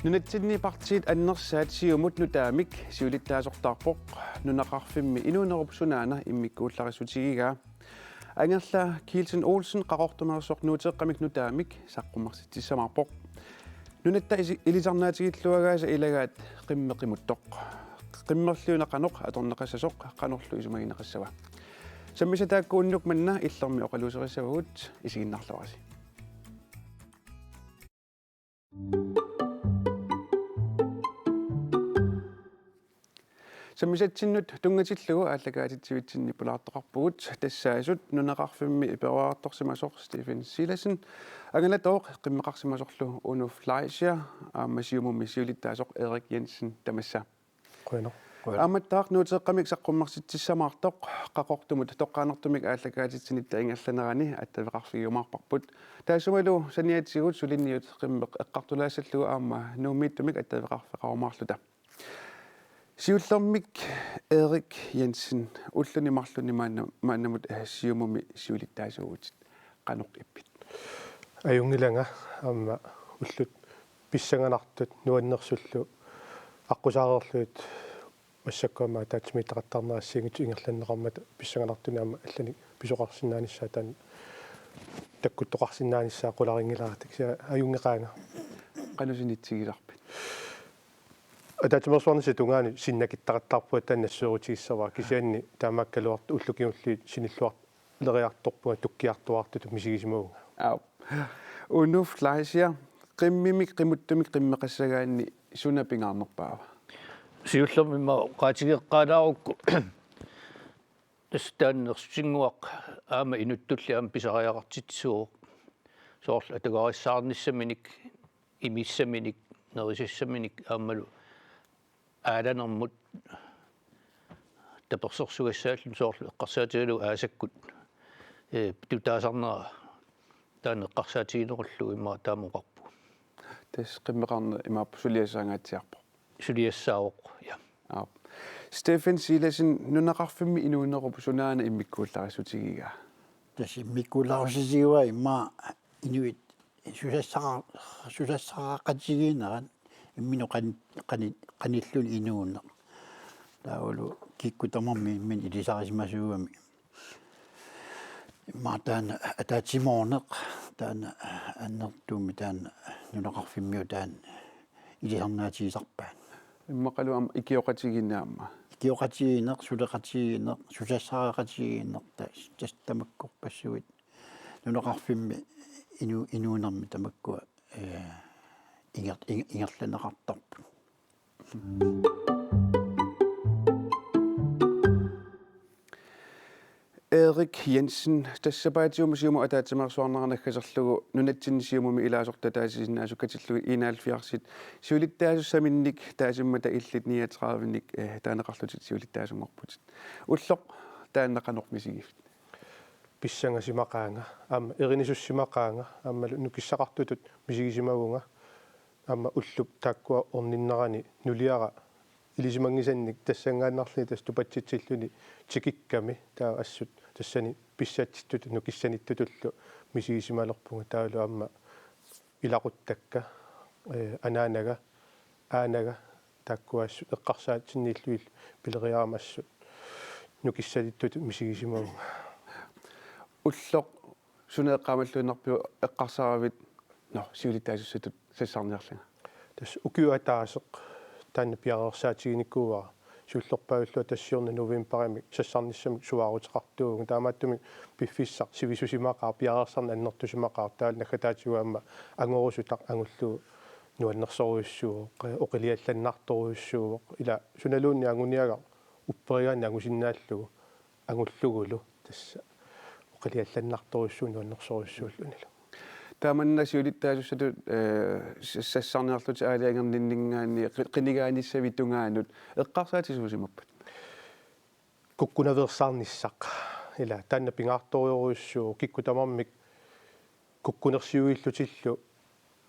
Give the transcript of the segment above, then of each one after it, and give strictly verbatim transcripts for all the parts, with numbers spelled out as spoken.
Nunatsinni partiit annersaat Siumut nutaamik siulittaasortaarpoq, nunaqarfimmi inuunerup sunaana immikkuullarissutigigaa. Angerla Kielsen Olsen Qaqortumeersoq Nuuteeqqamik nutaamik saqqummersitsissamaarpoq. Nunatta isi-, ilisarnaatigilluagaasa ilagaat qimmeq qimuttoq. Qimmerliuna qanoq atorneqassasoq, qanorlu isumagineqassava? Sammisat taakku unnuk manna illermi oqaluuserissavagut, isiginnaarluarisi. Sammisatsinnut tunngatillugu aallakaatitsivitsinni pulaartoqarpugut, tassaasut nunaqarfimmi peroriartorsimasoq Stephen Silassen, angalatooq qimmeqarsimasorlu Uno Fleischer, aamma Siumumi siulittaasoq Erik Jensen, tamassa. Qujanaq. Qujanaq. Aammattaaq Nuuteeqqamik saqqummersitsissamaartoq, Qaqortumut toqqaannartumik aallakaatitsinitta ingerlanerani attaveqarfigiumaarparput. Taassumalu saniatigut suliniut qimmeq eqqartulaassallugu aamma Nuummiittumik attaveqarfeqarumaarluta. Siullermik Erik Jensen, ulluni marlunni maanna-, maannamut, eh, Siumumi siulittaasuuvutit. Qanoq ippit? Ajunngilanga, aamma ullut pissanganartut nuannersullu aqqusaareerlugit massakkut aamma ataatsimiittoqattaarneq assigiinngitsut ingerlanneqarmata pissanganartunik aamma allanik pisoqarsinnaanissaa taanna takkuttoqarsinnaanissaa qularinngilara, kisianni ajunngeqaanga. Qanoq sinitsigisarpit? Ataatsimeersuarnissap tungaanut sinnakittaqattaarpunga taanna nassuerutigissavara, kisianni taamaakkaluartoq ullut kingulliit sinilluar- leriartorpunga tukkiartuaartutut misigisimavunga. Aap. Uno Fleischer, qimmimik qimuttumik qimmeqassagaanni suna pingaarnerpaava? Siullermik immaqa oqaatigeqqaalaarukku tassa taanna nersutinnguaq aamma inuttulli aamma pisariaqartitsisuuvoq. Soorlu atugarissaarnissaminik, imissaminik, nerisassaminik aammalu aalanermut tapersersugassaalluni soorlu eqqarsaatigalugu aasakkut, ee, tutaasarnera taanna eqqarsaatiginerullugu immaqa taama oqarpugut. Tassa qimmeqarneq imaappoq suliassaangaatsiarpoq. Suliassaavoq, ja. Aap. Stephen Silassen, nunaqarfimmi inuunerup sunaana immikkuullarissutigigaa? Tassa immikkuullarissutigigaa immaqa inuit susassara-, susassaraqatigiinnerat imminut qan-, qani-, qanilluni inuuneq. Taavalu kikkut tamarmik imminut ilisarisimasuugami. Immaqa taanna ataatsimoorneq, taanna annertuumik taanna nunaqarfimmiut taanna ilisarnaatigisarpaat. Immaqalu aamma ikioqatigiinneq aamma. Ikioqatigiinneq, suleqatigiinneq, susassaraqatigiinneq, tas-, tas-, tamakkorpassuit. Nunaqarfimmi inu-, inuunermi tamakkua, ee, inger-, inger-, ingerlanneqartarput. Erik Jensen, tassa sapaatiummi Siumut ataatsimeersuarnera naggaserlugu nunatsinni Siumumi ilaasortat ataasisinnaasut katillugit enoghalvfjerdsit siulittaasussaminnik taasimmata illit niogtredivenik, eh, taaneqarlutit siulittaasunngorputit. Ulloq taanna qanoq misigivit? Pissangasimaqaanga, aamma erinisussimaqaanga, aammalu nukissaqartutut misigisimavunga, aamma ullup taakkua orninnerani nuliara ilisimanngisannik tassanngaannarluni tassa tupatsitsilluni tikikkami, taava assut tassani pissatsittutut nukissanittutullu misigisimalerpunga, taavalu aamma ilaquttakka, ee, anaanaga, aanaga, taakkua assut eqqarsaatinniillugit pileriarama assut nukissanittutut misigisimavunga. Ulloq suna eqqaamalluinnarpiuk eqqarsaaravit, nå, siulittaasussatut sassarniarlanga? Tassa ukiup ataaseq taanna piareersaatiginikuuara. Siullerpaallunga tassa siorna novembarimi sassarnissamik suaaruteqartuuvunga. Taamaattumik piffissaq sivisusimaqaaq, piareersarneq annertusimaqaaq, taavalu naggataatigut aamma angorusutaq angullugu nuannersorujussuuvoq, oqiliallannartorujussuuvoq. Ila sunaluunniit anguniagaq upperigaanni angusinnaallugu angullugulu tassa oqiliallannartorujussuuvoq nuannersorujussuullunilu. Taamanna siulittaasussatut, eh, sa-, sassarniarlutit aalajangerninninngaanniit qi-, qinigaanissavit tungaanut eqqarsaatisuusimappat? Kukkunaveersaarnissaq. Ila taanna pingaartorujussuuvoq, kikkut tamarmik kukkunersiuillutillu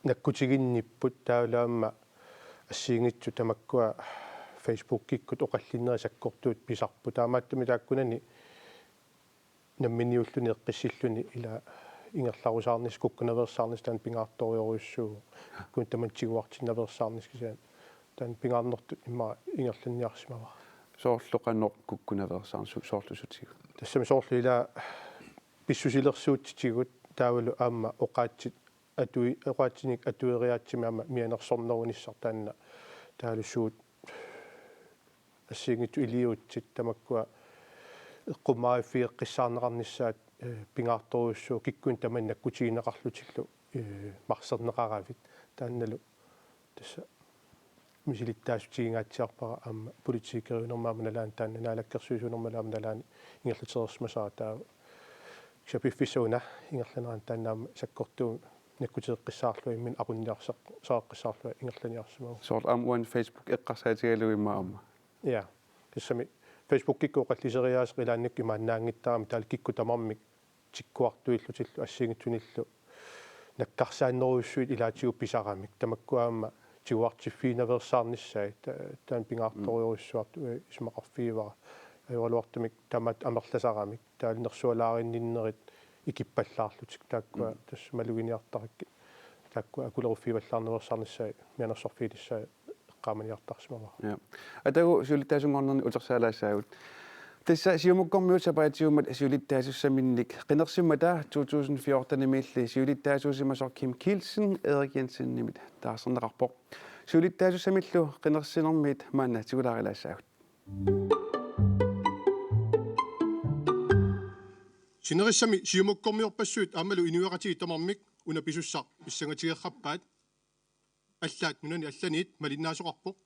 nakkutiginnipput, taavalu aamma assigiinngitsut tamakkua Facebookikkut oqallinnerit sakkortuut pisarput. Taamaattumik taakkunani namminiulluni eqqissilluni ila ingerlarusaarnissaq, kukkunaveersaarnissaq taanna pingaartorujussuuvoq. Kikkunnut tamanut tiguartinnaveersaarnissaq kisianni taanna pingaarnertut immaqa ingerlanniarsimavara. Soorlu qanoq kukkunaveersaarnissaq, soorlu sutigut? Tassami soorlu ila pissusilersuutitigut taavalu aamma oqaatsit atui-, oqaatsinik atueriaatsimik aamma mianersornerunissaq taanna taavalu suut assigiinngitsut iliuutsit tamakkua eqqummavigeqqissaarneqarnissaat, eh, pingaartorujussuuvoq kikkunnut tamanut nakkutigineqarlutillu, eh, marserneqaravit. Taannalu tassa misilittaassutiginngitsiarpara aamma politikeriunermi aamma nalaani taanna naalakkersuisuunermi aamma nalaani ingerlatereersimasara taava. Kisianni piffissap una ingerlanerani taanna aamma sakkortuumik nakkuteqqissaarlunga imminut aqunniarseq-, saqqissaarlunga ingerlaniarsimavoq. Soorlu aamma uani Facebook eqqarsaatigalugu immaqa aamma. Ja. Tassami Facebookikkut oqalliseriaaseq ilaannikkut imaannaanngittarami taavalu kikkut tamarmik tikkuartuillutillu assigiinngitsunillu nakkarsaannerujussuit ilaatigut pisaramik. Tamakkua aamma tiguartiffigineqarsaarnissaat ta-, taanna pingaartorujussuartut, eh, isumaqarfigivara. Ajoraluartumik tamaat amerlasaramik. Taavalu nersualaarinninnerit ikippallaarlutik taakkua tassa maluginiartarakkit. Taakkua akuleruffigivallaarneqarsaarnissaat mianersorfigilissaat eqqaamaniartarsimavara. Ja. Atagu siulittaasunngornerni utersaalaassaagut. Tassa Siumukkormiut sapaatiummat siulittaasussaminnik qinersimmata to tusind fjortenimiilli siulittaasuusimasoq Kim Kielsen Erik Jensenimit taarserneqarpoq. Siulittaasussamillu qinersinermiit maanna tigulaarilaassaagut. Sinerissami Siumukkormiorpassuit aammalu inuiaqatigiit tamarmik una pisussaq pissangatigeqqaarpaat. Allaat nunani allaniit malinnaasoqarpoq.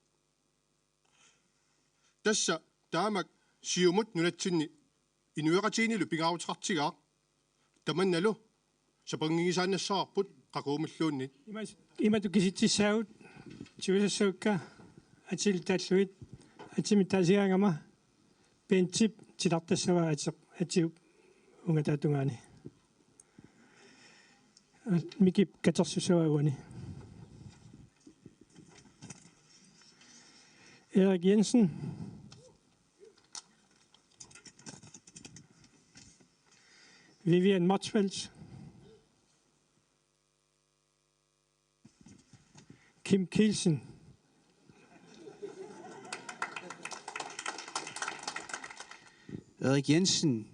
Tassa taamak Siumut nunatsinni inuiaqatigiinnilu pingaaruteqartigaaq. Tamannalu sapangigisaannassavarput qaquumulluunniit. Imas-, imatut kisitsissaagut, tigusassagukka atillit taallugit, atimmi taasigaangama Bentip titartassavaa ati-, atiup ungataatungaani. Mikip katersussavaa uani. Erik Jensen. Vivian Motzfeldt. Kim Kielsen. Erik Jensen,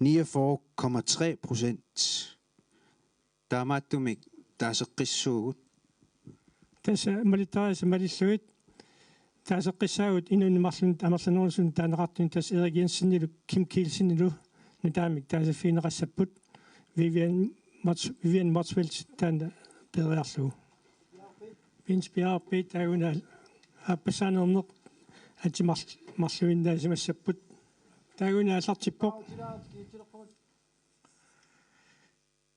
niogfyrre komma tre procent. Taamaattumik taaseqqissuugut. Tassa malittarisassat malillugit taaseqqissaagut inunnut marlunut amerlanerusunut taaneqartunut, tassa Erik Jensenilu Kim Kielsenilu nutaamik taasiffigineqassapput. Vivian Mots-, Vivian Motzfeldt taanna peeriarlugu. Bent Bjarup taaguuna aappassaaneerneq atimmi marl-, marluinnaasimassapput. Taaguuna aallartippoq.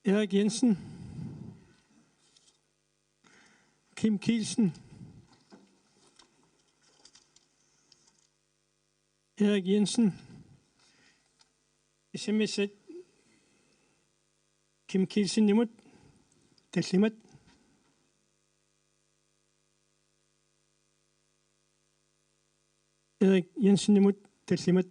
Erik Jensen. Kim Kielsen. Erik Jensen. S M S-it Kim Kielsenimut tallimat. Erik Jensenimut tallimat.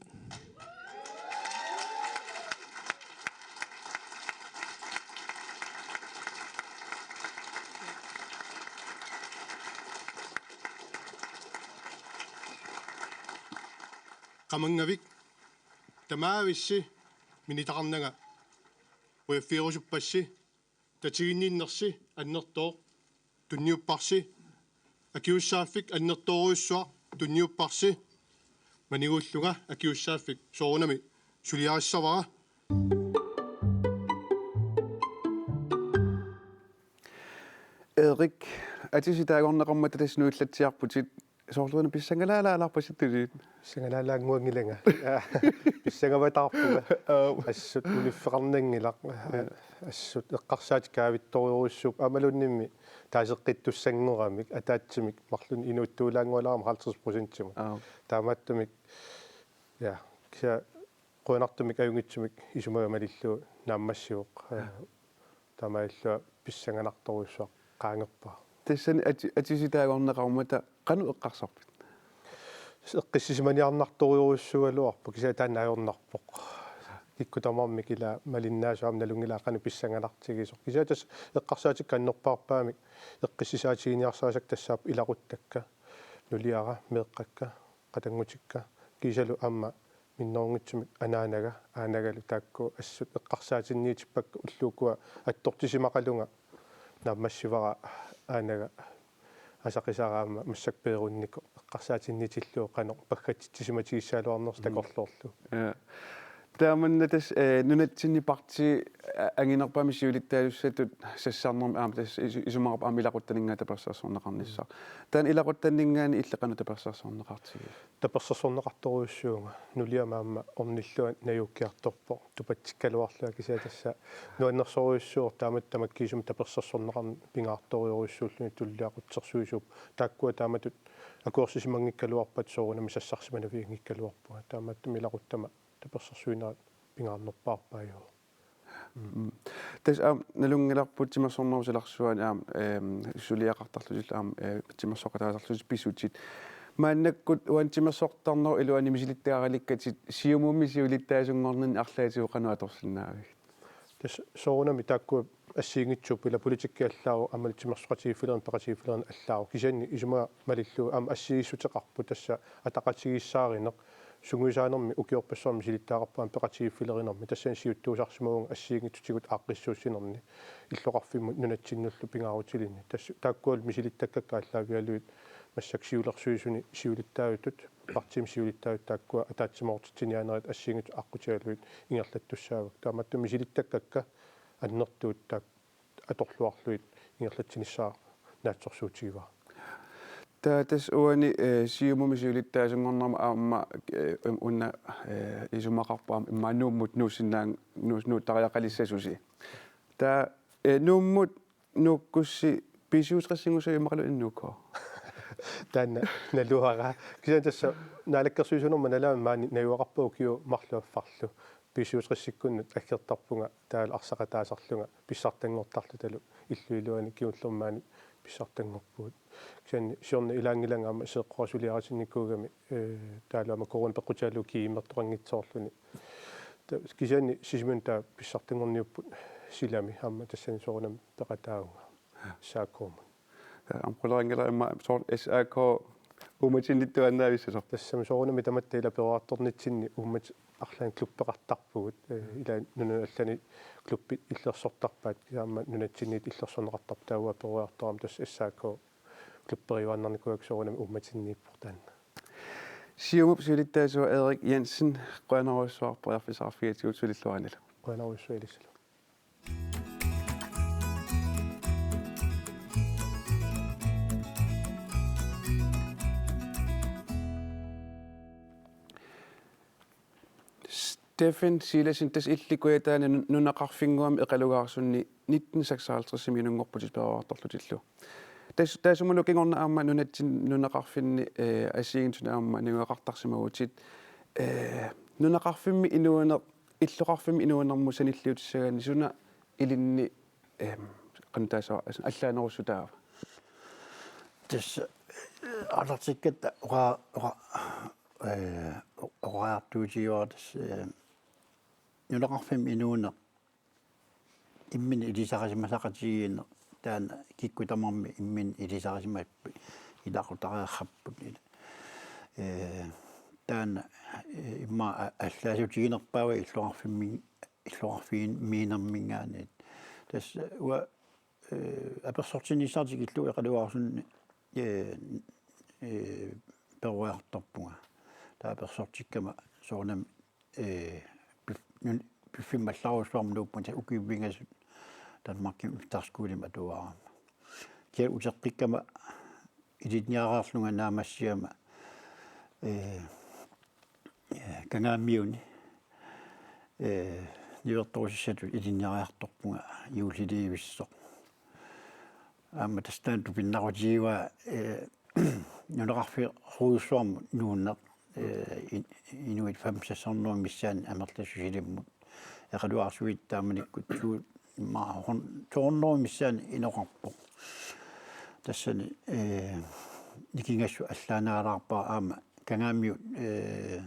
Qamanngavik tamaavissi minitaqarnanga ujaffigerusuppassi. Tatiginninnersi annertooq tunniupparsi. Akiussaaffik annertoorujussuaq tunniupparsi. Maniguullunga akiussaaffik soorunami suliarissavara. Erik, atisi taagorneqarmata tassa nuillatsiarputit. Soorluuna pissangalaalaalarpasittuliit? Pissangalaalaannguanngilanga. Pissangavataarpunga. Aap. Assut uniffeqarnanngilaq. Assut eqqarsaatit kaavittorujussuupput aammaluunniimmi taaseqqittussanngoramik ataatsimik marlunnik inuuttuulaanngualerama halvtreds procentimut. Aap. Taamaattumik, ja, kisianni qujanartumik ajunngitsumik isumaga malillugu naammassivoq. Ja. Taamaalillunga pissanganartorujussuaq qaangerpara. Tassani ati-, atisi taagorneqarmata qanoq eqqarsarpit? Eqqissisimaniarnartorujussuugaluarpoq, kisianni taanna ajornarpoq. Kikkut tamarmik ila malinnaasut aamma nalunngilaat qanoq pissanganartigisoq. Kisianni tassa eqqarsaatikka annerpaarpaamik eqqissisaatiginiarsarisakka tassaapput ilaquttakka, nuliara, meeqqakka, qatanngutikka, kiisalu aamma minnerunngitsumik anaanaga, aanagalu taakku assut eqqarsaatinniitippakka ulluukua attortissimaqalunga naammassivara aanaga asaqisara aamma massakkut peerunnikoq eqqarsaatinniitillugu qanoq paggatsitsisimatigissaagaluarnersoq takorloorlugu. Ja. Taamanna tassa, eh, nunatsinni partii, eh, anginerpaamik siulittaasussatut sassarnermi aamma tassa isu-, isumaqarpoq aamma ilaquttaninngaanniit tapersersorneqarnissaa. Taanna ilaquttaninngaanniit illit qanoq tapersersorneqartigiviuk? Tapersersorneqartorujussuuvunga, nuliama aamma ornillunga najuukkiartorpoq, tupatsikkaluarlunga, kisianni tassa nuannersorujussuuvoq taamatut tamakkiisumik tapersersorneqarneq pingaartorujussuulluni, tullia, qutsersuisuup, taakkua taamatut akuersisimanngikkaluarpata soorunami sassarsimanavianngikkaluarpunga, taamaattumik ilaquttama tapersersuinerat pingaarnerpaarpaajuvoq. Mm. Tassa aamma nalunngilarput timersornerup silarsuani aamma, ehm, suliaqartarlutillu aamma, eh, timersoqataasarlutit pisutit. Maannakkut uani timersortarnerup iluani misilittagaralikkatit Siumumi siulittaasunngorninni arlaatigut qanoq atorsinnaavigit? Tassa soorunami taakku assigiinngitsuupput, ila politikki allaavoq, aammalu timersoqatigiiffilerineq, peqatigiiffilerineq allaavoq. Kisianni isumaga malillugu aamma assigiissuteqarpoq tassa ataqatigiissaarineq, sungiusaanermi ukiorpassuarni misilittagaqarpugut aamma peqatigiiffilerinermi, tassani siuttuusarsimavunga assigiinngitsutigut aaqqissuussinerni illoqarfimmut nunatsinnullu pingaarutilinni. Tassa taakkualu misilittakkakka aallaavigalugit massakkut siulersuisuni siulittaasutut, partiimi siulittaasutut, taakkua ataatsimoortitsiniaanerit assigiinngitsut aqqutigalugit ingerlattussaavagut. Taamaattumik misilittakkakka annertuut taakku atorluarlugit ingerlatsinissaat naatsorsuutigivara. Taava tassa uani, eh, Siumumi siulittaasunngornermi aamma, eh, una, eh, isumaqarpoq aamma immaqa Nuummut nuussinnaan-, nuus-, nuuttariaqalissasusi. Taava, eh, Nuummut nuukkussi B syvogtres-inngussaviuk immaqalu N U K? Taanna naluara. Kisianni tassa naalakkersuisuunerma nalaani maani najugaqarpunga ukiut marluk affarlu. B syvogtres-ikkunnut aggertarpunga taavalu arsaqataasarlunga pissartanngortarlutalu illup iluani, kingullermi maani pissartanngorpugut. Kisianni siorna ilaanngilanga aamma seeqqorasuliaritinnikuugami, eh, taavalu aamma corona peqqutigalugu GM-ertoqanngitsoorluni. Ta-, kisianni Sisimiuni taava pissartanngorniupput silami, aamma tassani soorunami peqataavunga S A K-mut. Aamma qulerinngilara immaqa soorlu S A K uummatinniittuaannaavissasoq. Tassami soorunami tamatta ila peroriartornitsinni uummatit arlaannik klubbeqartarpugut. Eh, ila nunanut allanut klubbit illersortarpaat, aamma nunatsinniittut illersorneqartarput, taava peroriartorama tassa S A K klubberiuaannarnikuugakku soorunami uummatinniippoq taanna. Siumup siulittaasua Erik Jensen, qujanarujussuaq periarfissaqarfigigatsigut sulilluarinilu. Qujanarujussuaq ilissi. Steffen Silassen, tassa illit Kujataani nun-, nunaqarfinnguami Eqalugaarsunni nitten seksoghalvtreds-imi inunngorputit peroriartorlutillu. Tassa taassumalu kingorna aamma nunatsinni nunaqarfinni, eh, assigiinngitsunik aamma najugaqartarsimavutit, eh, nunaqarfimmi inuuneq, illoqarfimmi inuunermut sanilliutissagaanni suna ilinni, ehm, qanoq taassuma, allaanerussutaava? Tassa, eh, aallartikkatta oqa-, oqa-, eh, o-, oqariartuutigaara tassa, eh, nunaqarfimmi inuuneq imminut ilisarisimasaqatigiinneq, taanna kikkut tamarmik imminut ilisarisimapput, ilaqutariaqarput. Eh, taanna, eh, immaqa a-, allaasutiginerpaavai illoqarfimmi-, illoqarfimmiinerminngaanniit. Tassa uanga, eh, apersortinnissaa tikillugu Eqalugaarsunni, eh, eh, peroriartorpunga. Taava apersortikkama soorunami, eh, pif-, nun-, piffimmallarujussuarmut nuupput, ukiut pingasut Danmarkimi efterskolemi atuarama. Kisianni uteqqikkama ilinniariarlunga naammassigama, eh, eh, Kangaamiuni, eh, niuertorusissatut ilinniariartorpunga juullilivissoq. Aamma tassa taanna tupinnaqutigivaa, eh, nunaqarfeerujussuarmut nuunneq, eh, in-, inuit femogtres hundrede missaanni amerlasuut ilimmut. Eqalugaarsuit taamanikkut suut immaqa hon-, to hundrede missaanni inoqarpoq. Tassani, eh, nikingassut allaanerulaarpara aamma Kangaamiut, eh,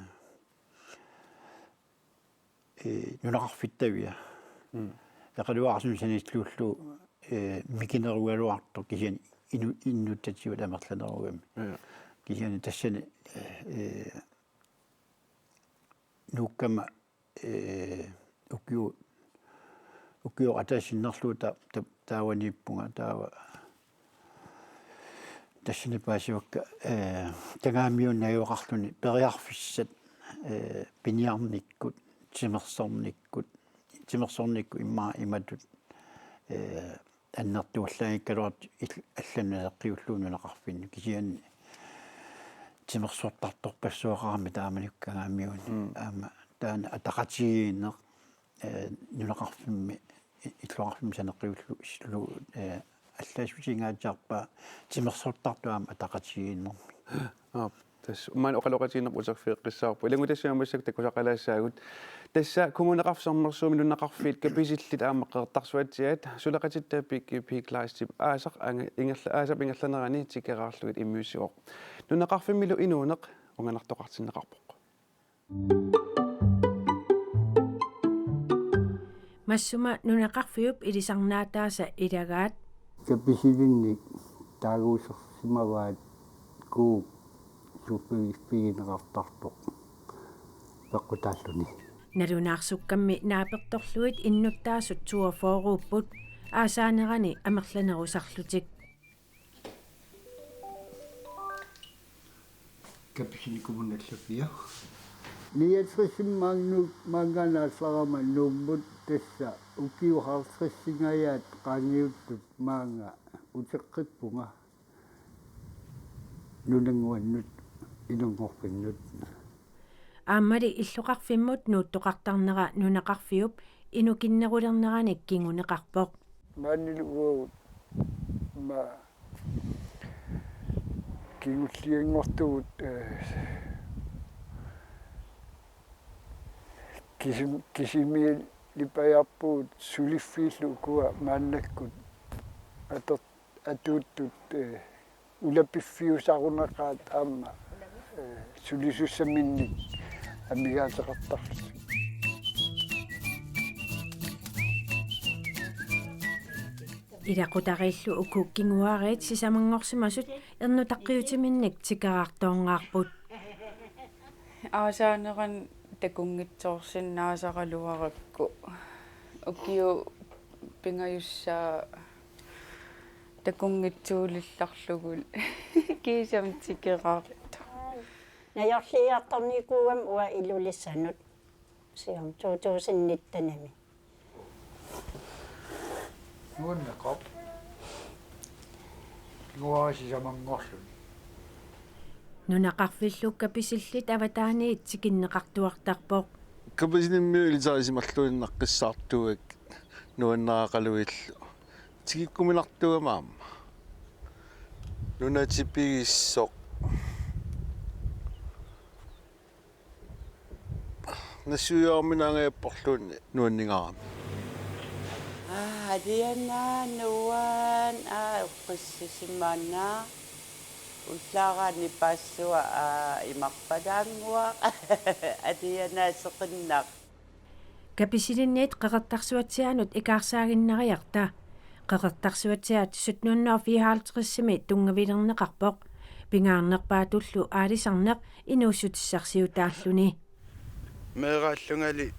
eh, nunaqarfittavia. Mm. Eqaluarsunut sanilluullugu, eh, mikinerugaluartoq kisianni inu-, innuttatigut amerlanerugami. Ja. Kisianni tassani, eh, nuukkama, eh, ukio-, ukioq ataasinnerlugu ta-, ta-, taavaniippunga taava. Tassani paasivakka, eh, Kangaamiuni najugaqarluni periarfissat, eh, piniarnikkut, timersornikkut, timersornikkut immaqa imatut, eh, annertuallaanngikkaluartut il-, allanut naleqqiullugu nunaqarfinni kisianni timersortartorpassuaqarami taamanikkut Kangaamiuni. Mm. Aamma taanna ataqatigiinneq, eh, nunaqarfimmi, i-, illoqarfimmi saneqqiullu-, illu-, eh, allaassutingaatsiarpaa timersortartut aamma ataqatigiinnermi. Aap, tassa maani oqaloqatigiinnerput uterfigeqqissaarpoq. Ilanngutassiami massakkut takusaqalaassaagut. Tassa Kommuneqarfik Sermersuumi nunaqarfiit Kapisillit aamma Qeqertarsuatsiaat suleqatitta Piggy Pig Kleistip aasaq anga-, ingerla-, aasap ingerlanerani tikeraarlugit immiussivoq. Nunaqarfimmilu inuuneq unganartoqartinneqarpoq. Massuma nunaqarfiup ilisarnaataasa ilagaat. Kapisilinnik taaguusersimavaat kuuk suuffigineqartartoq peqqutaalluni. Nalunaarsukkammi naapertorlugit innuttaasut toogfyrreupput aasaanerani amerlanerusarlutik. Kapisini kommunallapia. Niogtresimi maanngaanniit aallarama Nuummut tassa ukiut halvtredsingajaat qaangiuttut maanga uteqqippunga nunannguannut inunngorfinnut. Aammali illoqarfimmut nuuttoqartarnera nunaqarfiup inukinnerulerneranik kinguneqarpoq. Maanilu uagut ma kingullianngortugut, eh, kisim-, kisimiilipajaarpugut suliffiillu ukua maannakkut ator-, atuuttut, eh, ulapiffiusarunaqaat aamma, eh, sulisussaminnik amigaateqartarlutik. Ilaqutariillu uku kinguaariit sisamanngorsimasut ernutaqqiutiminnik tikeraartoorngaarput. Aasaanerani takunngitsoorsinnaasaraluarakku ukiut pingajussaat takunngitsuulillarlugu kiisami tikeraartoq. Najorliartornikuugama uanga Ilulissanut. Siorna to tusind nittenimi. Nuanneqaaq. Kinguaariit sisamanngorluni. Nunaqarfillu Kapisillit avataaniit tikinneqartuartarpoq. Kapisilimmiut ilisarisimalluinnaqqissaartuugakkit nuannaaqaluillu. Tikikkuminartuugama aamma. Nunatsinni pigissoq. Nassuiaarminaanngajapporluunniit nuanningaarami. Aa, alianaa nuan, aa, uqqissisimaannaq. Ullaaraanni paassuaq, aa, imarpalaannguaq. Alianaa seqinnaq. Kapisilinniit Qeqertarsuatsiaanut ikaarsaaginnariarta. Qeqertarsuatsiaat sytten hundrede og fireoghalvtredsimi tunngavilerneqarpoq. Pingaarnerpaatullu aalisarneq inuussutissarsiutaalluni. Meeraallungali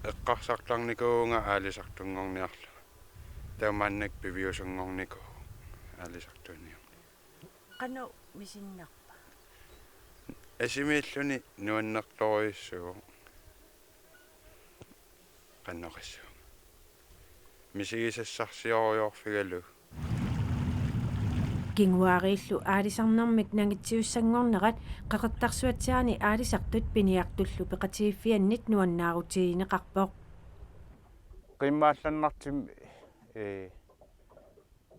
eqqarsartarnikuuvunga aalisartunngorniarlunga. Taamaannak piviusunngornikuuvoq aalisartuuniarlunga. Qanoq misinnarpa? Asimiilluni nuannertorujussuuvoq. Qanoq oqassuunga. Misigisassarsiorujorfigalugu. Kinguaariillu aalisarnermik nangitsiussanngornerat Qeqertarsuatsiaani aalisartut piniartullu peqatigiiffiannit nuannaarutigineqarpoq. Qiimmaallannartumik, ee,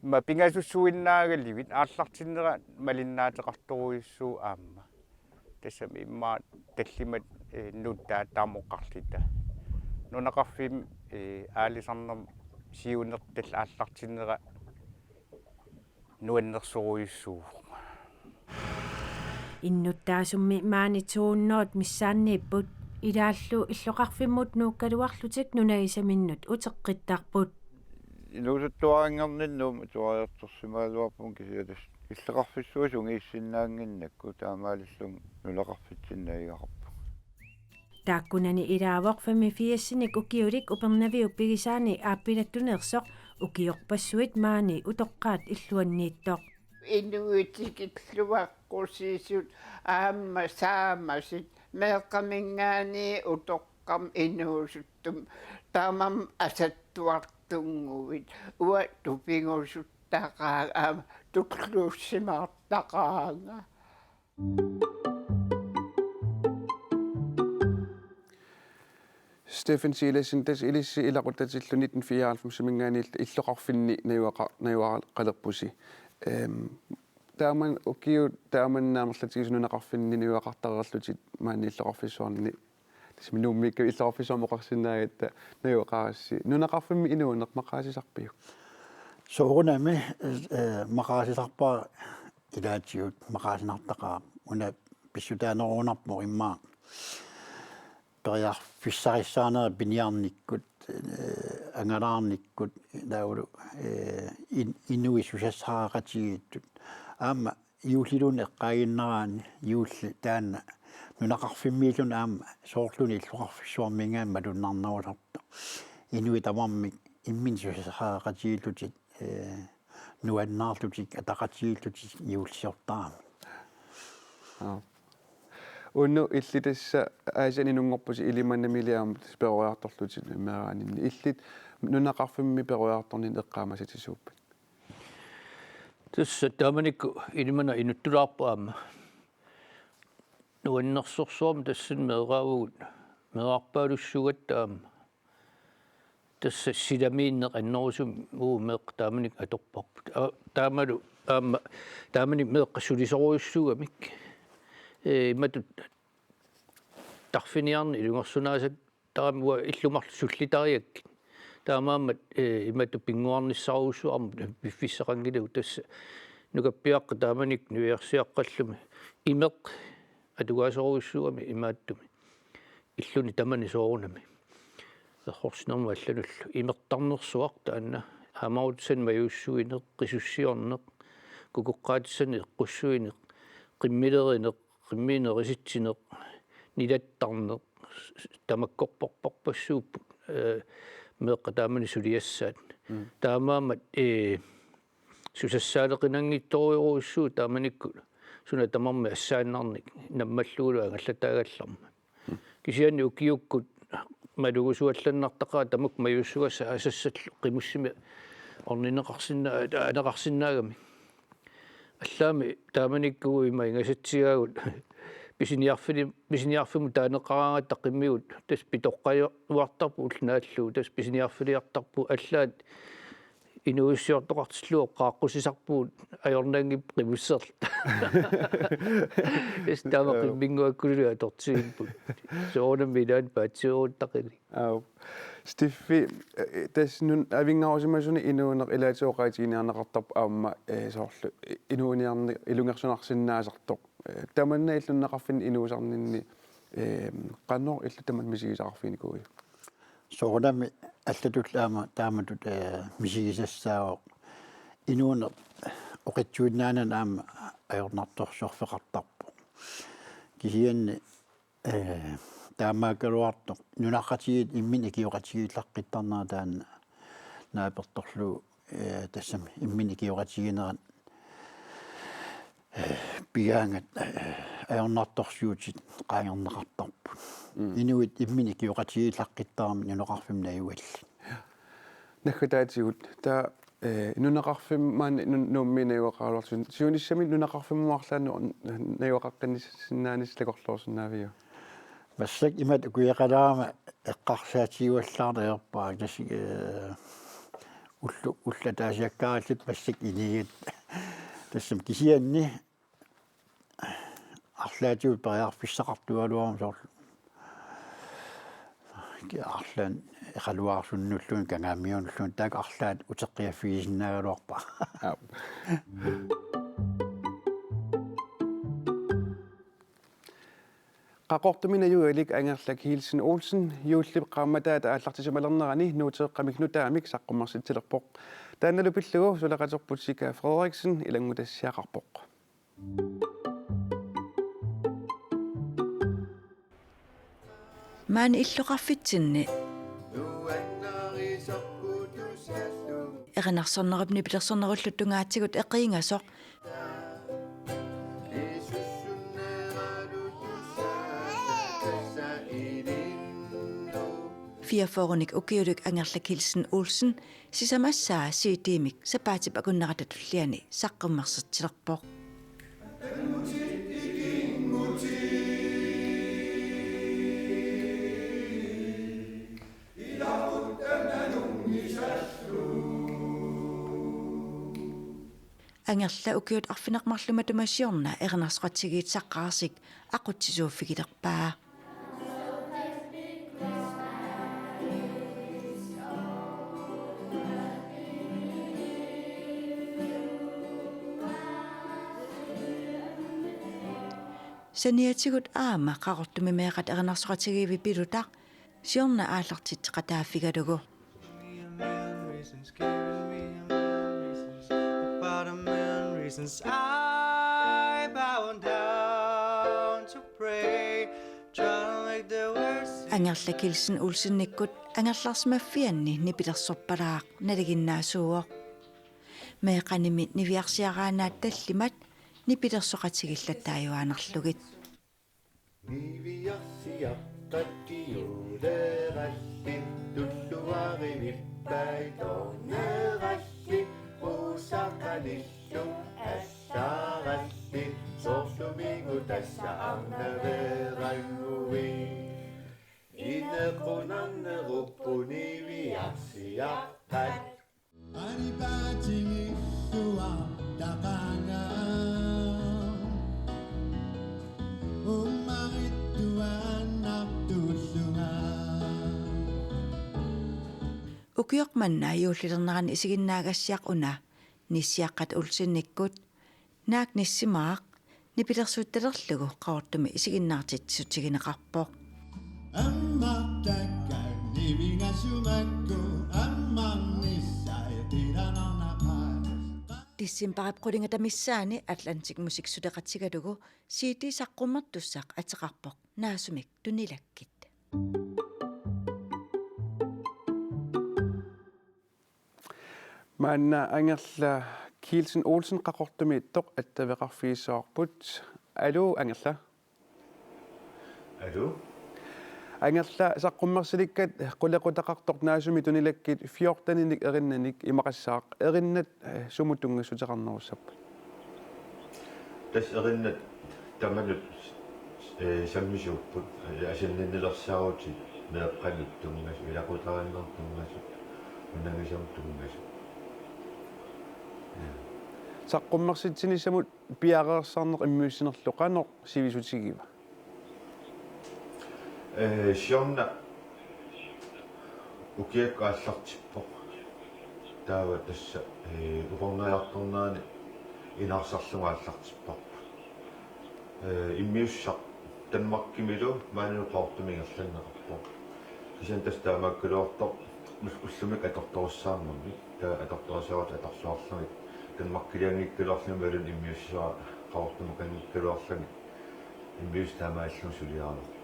ma pingasussuinnaagaluit aallartinnera malinnaateqartorujussuuvoq aamma. Tassami immaqa tallimat, ee, nuuttaat taama oqarluta. Nunaqarfimmi, ee, aalisarnermi siunertallu aallartinnera nuannersorujussuuvoq. Innuttaasummi maani to hundrede missaanniipput. Ilaallu illoqarfimmut nuukkaluarlutik nunagisaminnut uteqqittarput. Inuusuttuarinngorninnut atuariartorsimagaluarpunga kisianni tassa illoqarfissuit sungiussinnaannginnakku taamaalillunga nunaqarfitsinni najugaqarpunga. Taakkunani ilaavoq femogfirsinik ukiulik Upernaviup pigisaani aappilattuneersoq ukiorpassuit maani utoqqaat illuanniittoq. Inuit tikilluaqqusisut aamma saamasit meeqqaminngaanniit utoqqami inuusuttumik tamarmik asattuartunnguit uanga tupigusuttaqaanga aamma tulluussimaartaqaanga. Steffen Silassen, tassa ilissi ilaquttatillu nitten fireoghalvfemsiminngaanniit illoqarfinni najugaqa-, najugaqalerpusi. Ehm, taamani ukiut taamani amerlatigisut nunaqarfinni najugaqartareerlutit maani illoqarfissuarni. Tassa Nuummiikkaanni illoqarfissuarmi oqarsinnaagatta najugaqarassi. Nunaqarfimmi inuuneq maqaasisarpiuk? Soorunami, eh, maqaasisarpara ilaatigut maqaasinartaqaaq. Una pissutaanerunarpoq immaqa periarfissarissaanera piniarnikkut, eh, angalaarnikkut, taavalu, eh, in-, inuit susassaqaqatigiittut. Aamma juulliluunniit eqqaaginnaraanni juulli taanna nunaqarfimmiilluni aamma soorlumi illoqarfissuarminngaanniit malunnarnerusartoq. Inuit tamarmik imminnut susassaqaqatigiillutik, eh, nuannaarlutik, ataqatigiillutik juullisiortaramik. Aa. Unnuk illit tassa Aasianni inunngorpusi Ilimanamili aamma tassa peroriartorlutit meeraaninni. Illit nunaqarfimmi peroriartorninni eqqaamasatisuuppit? Tassa taamanikkut Ilimanaq inuttulaarpoq aamma. Nuannersorsuarmik tassani meeraavugut, meerarpaalussuugatta aamma. Tassa silamiinneq annerusumik uagut meeqqat taamanikkut atorparput. Aa, taamalu aamma taamanikkut meeqqat sulisorujussuugamik. Ee, imatut tarfiniarneq ilungersunaasattaramik uanga illut marluk sullitarigakkit. Taamaammat, ee, imatut pinnguarnissarujussuarmik piffissaqanngilagut tassa nukappiaqqat taamanikkut niviarsiaqqallumi imeq atugaasorujussuugami imaattumi. Illuni tamani soorunami. Errorsinermut allanullu. Imertarnersuaq taanna. Aamarutissanik majussuineq, qisussiorneq, kukoqqaatissanik eqqussuineq, qimmilerineq, qimmiinerisitsineq, nilattarneq, tamakkorporparpassuupput, ee, meeqqat taamani suliassaat. Mm. Taamaammat, ee, susassaaleqinanngitsorujorujussuuvoq taamanikkut suna tamarmi assaannarnik nammallugulu angallataagallarmat. Kisianni ukiukkut malugusuallannartaqaat tamakku majussugassat asassallu qimussimik orninneqarsinna-, aaneqarsinnaagamik. Allaammi taamanikkuugut ima ingasatsigaagut pisiniarfili-, pisiniarfimmut taaneqaraangatta qimmigut tassa pitoqqajuartarpugut ulloq naallugu tassa pisiniarfiliartarpugut allaat inuuissiortoqartillugu oqqaaqqusisarpugut ajornanngippat qimusserluta. Tassa taama Joo. Qimminnguakkululi atortigipput. Soorunami ilaanni paatsiveeruttaqilik. Aap. Steffi, eh, tassa nuna avinngarusimasuni inuuneq ilaatigut oqaatiginiarneqartarpoq aamma, eh, soorlu, eh, inuuniarneq ilungersunarsinnaasartoq. Eh, tamanna illit nunaqarfinni inuusarninni, eh, qanoq illit tamanna misigisaqarfiginikuuiuk? Soorunami allatulli aamma taamatut, eh, misigisassaavoq. Inuuneq oqitsuinnaanani aamma ajornartorsiorfeqartarpoq. Kisianni, eh, taamaakkaluartoq nunaqqatigiit imminnut ikioqatigiillaqqittarnerat taanna naapertorlugu, eh, tassami imminnut ikioqatigiinnerat pigaangat, eh, ajornartorsiutit qaangerneqartarput. Mm. Inuit imminnut ikioqatigiillaqqittarami nunaqarfimmi najugallit. Naggataatigut, taava, eh, nunaqarfimmi maani nun-, Nuummi najugaqaraluarlutit. Siunissami nunaqarfimmut arlaannik najugaqaqqinnissinnaanissat takorloorsinnaaviuk? Massakkut imatut ukiaqalaama eqqarsaatigivallaarneq ajorpara tassa, eh, ullu-, ullut ataasiakkaarallit massakkut inigatta. Tassami kisianni arlaatigut periarfissaqartugaluaruma soorlu. Arlaannik eqaluarsunnulluunniit kangaamiunulluunniit taakku arlaat uteqqiaffigisinnaagaluarpara. Aap. Qaqortumi najugalik Angerlak Kielsen Olsen juullip qaammataata aallartisimalernerani Nuuteeqqamik nutaamik saqqummersitsilerpoq. Taannalu pillugu suleqaterput Sika Frederiksen ilanngutassiaqarpoq. Maani illoqarfitsinni erinarsornerup nipilersornerullu tungaatigut eqiingasoq fireogfyrrenik ukiulik Angerlak Kielsen Olsen sisamassaa C D-mik sapaatip akunnerata tulliani saqqummersitsilerpoq. Angerlak ukiut arfineq-marluk matuma siorna erinarsoqatigiit saqqaarsik aqutsisuuffigilerpaa. Saniatigut aamma Qaqortumi meeqqat erinarsoqatigiivi Pilutaq siorna aallartitseqataaffigalugu. Angerlak Kielsen Olsenikkut angerlarsimaffianni nipilersorpalaaq nalinginnaasuuvoq. Meeqqanimi niviarsiaraannaat tallimat nipilersoqatigillattaajuaannarlugit. Niviarsiaqqat kingullerallit tulluarivippai toornerallit uusaqanillu allaarallit soorluminnga tassa arnaveerannguit inequnarnerupput niviarsiaqqat. Ukioq manna juullilernerani isiginnaagassiaq una nissiaqqat Olsenikkut naak nissimaaq nipilersuuttalerlugu Qaqortumi isiginnaartitsissutigineqarpoq. Ammartakka nivingasumakku ammarnissai qilanarnaqaat. Decembarip qulingata missaani Atlantic Musik suleqatigalugu C D saqqummertussaq ateqarpoq Naasumik tunilakkit. Maanna Angerlak Kielsen Olsen Qaqortumiittoq attaveqarfigissavarput. Aluu, Angerlak. Aluu. Angerlak, saqqummersilikkat qulequtaqartoq Naasumik tunilakkit fjorteninik erinnanik imaqassaaq, erinnat, eh, sumut tunngassuteqarnerussappat? Tassa erinnat tamanut, eh, sammisuupput, eh, asanninnilersaarutit meeqqanut tunngasut, ilaqutariinnerup tunngasut, unagisamut tunngasut. Ja. Saqqummersitsinissamut piareersarneq immiussinerlu qanoq sivisutigiva? Eh, siorna ukiakkut aallartippoq. Taava tassa, eh, uqornariartornerani inaarsarlugu aallartipparput. Eh, immiussaq Danmarkimilu maanilu Qaqortumi ingerlanneqarpoq. Kisianni tassa taamaakkaluartoq ul-, ullumikkut atortorissaammammi, taava atortorisaarutit atorluarlugit, Danmarkilianngikkaluarlugit imaluunniit immiussisara Qaqortumiikanngikkaluarlugit, immiussaq taamaalilluni suliarinerput.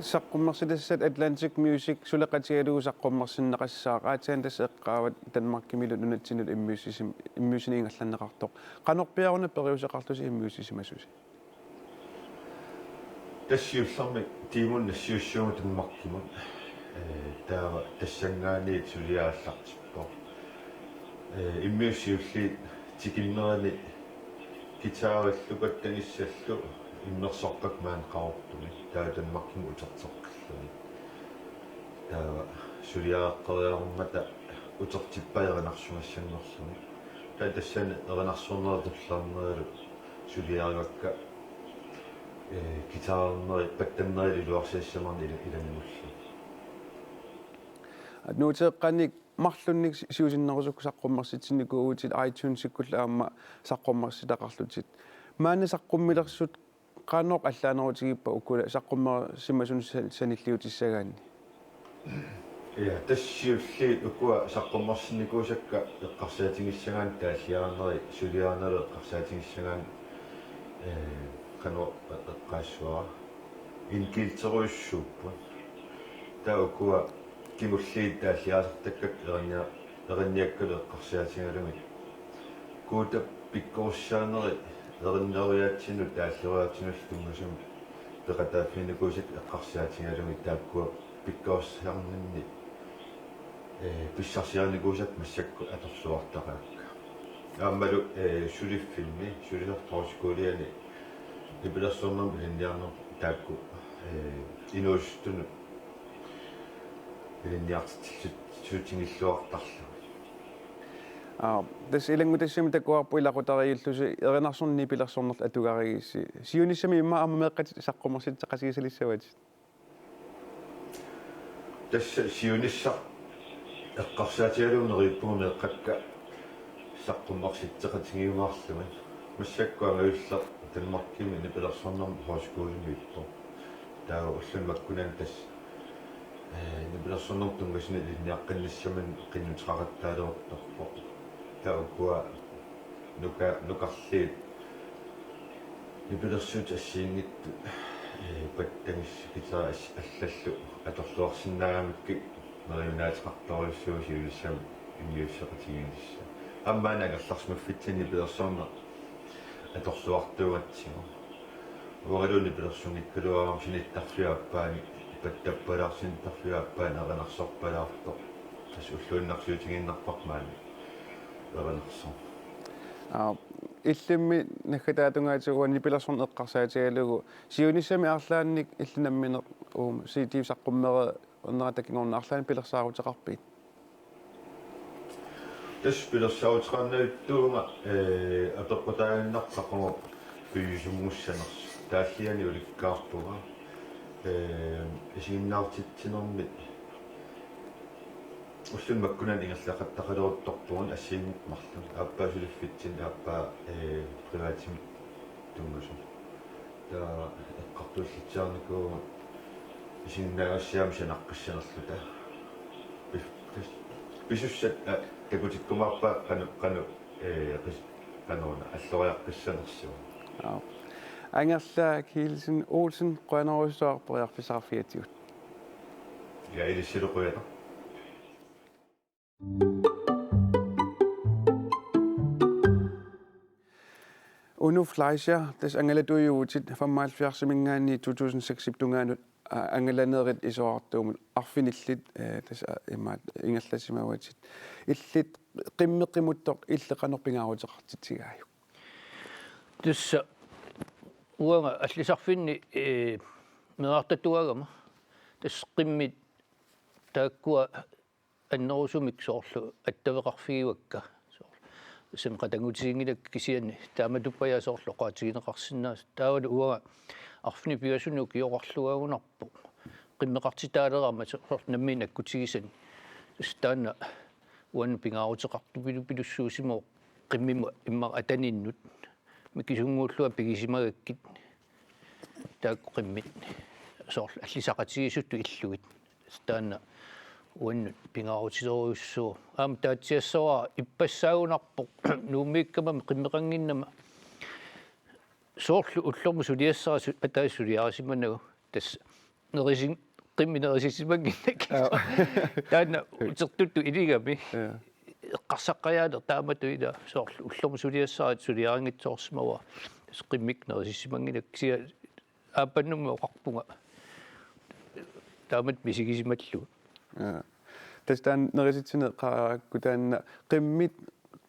Saqqummersitassat Atlantic Music suleqatigalugu saqqummersinneqassaaq, aatsaat tassa eqqaavat Danmarkimilu nunatsinnut immiussisim-, immiussineq ingerlanneqartoq. Qanorpiaq una periuseqarlusi immiussisimasusi? Tassa siullermik tiimunneq nassiussivugut Danmarkimut. Eh, taava tassanngaanniit suliaq aallartippoq. Eh, immiussaq siulliit tikinnerani guitarillu pattanissallu immersorpakka maani Qaqortumi. Taava Danmarkimut uterteqqilluni. Taava suliareqqeriarummata utertippai erinarsugassanngorluni. Taava tassani erinarsornerup tulliunnerilu suliarivakka, eh, guitarneri, pattanneri iluarsiassaminnik ila-, ilanngullugit. Nuuteeqqanik marlunnik si-, siusinnerusukkut saqqummersitsinnikuuvutit, iTunesikkullu aamma saqqummersitaqarlutit. Maanna saqqummilersut Qanoq allaanerutigippa ukua saqqummersimasut sa-, sanilliutissagaanni? Ja, tassa siulliit ukua saqqummersinnikuusakka eqqarsaatigissagaanni taalliaaneri suliaaneri eqqarsaatigissagaanni, eh, qanoq eqqaassavara, indkilderujussuupput. Taava ukua kingulliit taalliaasartakkakka erinnia-, erinniakkalu eqqarsaatigalugit. Guutap pikkorissaaneri erinnerujaatsinnut taalleriaatsinnullu tunngasumik peqataaffiginikuusakka eqqarsaatigalugit taakkua pikkorissarninni, eh, pissarsiarinikuusakka massakkut atorluartaraakka. Aammalu, eh, suliffimmi, sulisartut højskolerne nipilersornermut ilinniarnerput taakku, eh, inuusuttunut ilinniartitsissutigilluartarlugit. Aa, tassa ilanngutassiami takuarput ilaqutariiullusi erinarsorneq nipilersornerlu atugarigissi. Siunissami immaqa aamma meeqqatit saqqummersitseqatigisalissavatit? Tassa siunissaq eqqarsaatigalugu neriuppunga meeqqakka saqqummersitseqatigiumaarlugit. Massakkut angajulleq Danmarkimi nipilersornermut højskolemiippoq. Taava ulluni makkunani tassa, eh, nipilersornermut tunngasuni ilinniaqqinnissaminut qinnuteqaqattaaleruttorpoq. Taava ukua nuka-, nukarliit nipilersuutit assigiinngitsut, eh, pattagissakka as-, allallu atorluarsinnaagamikkit neriunaateqartorujussuuvoq siunissami immiusseqatigiinnissaa. Aamma angerlarsimaffitsinni nipilersorneq atorluartuugatsigu. Uangalu nipilersunngikkaluarama sinittarfiup aappaani, pattappalaarsinni sinittarfiup aappaani erinarsorpalaartoq. Tassa ulluinnarsiutigiinnarparput maani erinarsoq. Aa, illimmi naggataatungaatigut uani nipilersorneq eqqarsaatigalugu siunissami arlaannik illit nammineq uuma C D saqqummereernerata kingorna arlaannik pilersaaruteqarpit? Tassa pilersaaruteqarnavianngitsuunga, eh, apeqqutaaginnarpoq aqagu piviusunngussanersoq. Taalliani ulikkaarpunga, eh, isiginnaartitsinermit ulluni makkunani ingerlaqattaqaleruttorpugut assigiinngitsut marluk. Aappaa suliffitsinni, aappaa, eh, privatimik tunngasut. Taava eqqartuillitsiarnikuuvugut isiginnaagassiamik sanaqqissanerluta. Pis-, pis-, pisussat, aa, takutikkumaarpaat qanoq, qanoq, eh, qis-, qanoruna alloriaqqissanersugut. Aa. Angerlaaq Kielsen Olsen, qujanarujussuaq periarfissaqarfigatsigut. Ja, ilissilu qujanaq. Uno Fleischer, tassa angalatuujuvutit femoghalvfjerdsimiingaanniit to tusind seks-ip tungaanut, aa, angalanerit isorartuumut arfinillit, eh, tassa, aa, imaat ingerlasimavatit. Illit qimmit qimuttoq illit qanoq pingaaruteqartitsigaajuk? Tassa uanga allisarfinni, eh, meerartatuugama. Tassa qimmit taakkua annerusumik soorlu attaveqarfigivakka. Soorlu. Tassami qatanngutiginngilakka kisianni taamatuppajaaq soorlu oqaatigineqarsinnaasut. Taavalu uanga arfineq-pingasunut ukioqarluagunarpoq. Qimmeqartitaalerama so-, soorlu nammineq nakkutigisani. Tassa taanna uannut pingaaruteqartupilupilussuusimavoq qimmimut immaqa ataninnut. Mikisunnguullunga pigisimagakkit taakku qimmit soorlu allisaqatigiissutut illugit. Taanna uannut pingaarutilerujussuuvoq. Aamma taatsiassavara ippassaagunarpoq Nuummiikkamami qimmeqannginnama soorlu ullormut suliassara su-, ataaseq suliarisimanagu. Tassa nerisin-, qimmit nerisissimannginnakku. Aa. Taanna utertuttut iligami. Ja. Eqqarsaqqajaaneq taamatut ila soorlu ullormut suliassara suliarinngitsoorsimavara. Tassa qimmit nerisissimannginnakku kisianni aappannummi oqarpunga taamatut misigisimallunga. Ja. Tassa taanna nerisitsineq qaakku taanna qimmit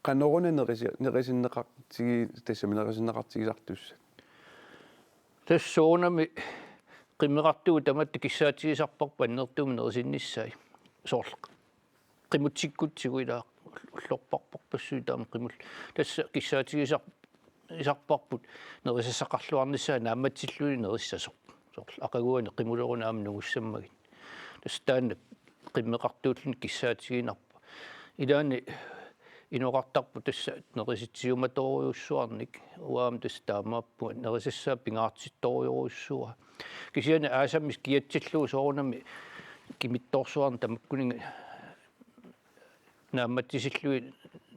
qanoruna nerisi-, nerisinneqartigi-, tassami nerisinneqartigisartussat. Tassa soorunami qimmeqartugut tamatta kissaatigisarparput annertuumik nerisinnissaat. Soorlu qimutsikkutsigu ila ullorparparpassuit taama qimul-. Tassa kissaatigisar-, isarparput nerisassaqarluarnissaa naammatsilluni nerissasoq. Soorlu aqaguani qimuleruni aamma nungussammagit. Tassa taanna qimmeqartuulluni kissaatiginarpoq. Ilaanni inoqartarpoq tassa nerisitsiumatorujussuarnik, uanga tassa taamaappunga nerisassaa pingaartittorujorujussuara. Kisianni aasammi kiatsillugu soorunami kimittoorsuarnik tamakkuninnga naammatsisillugit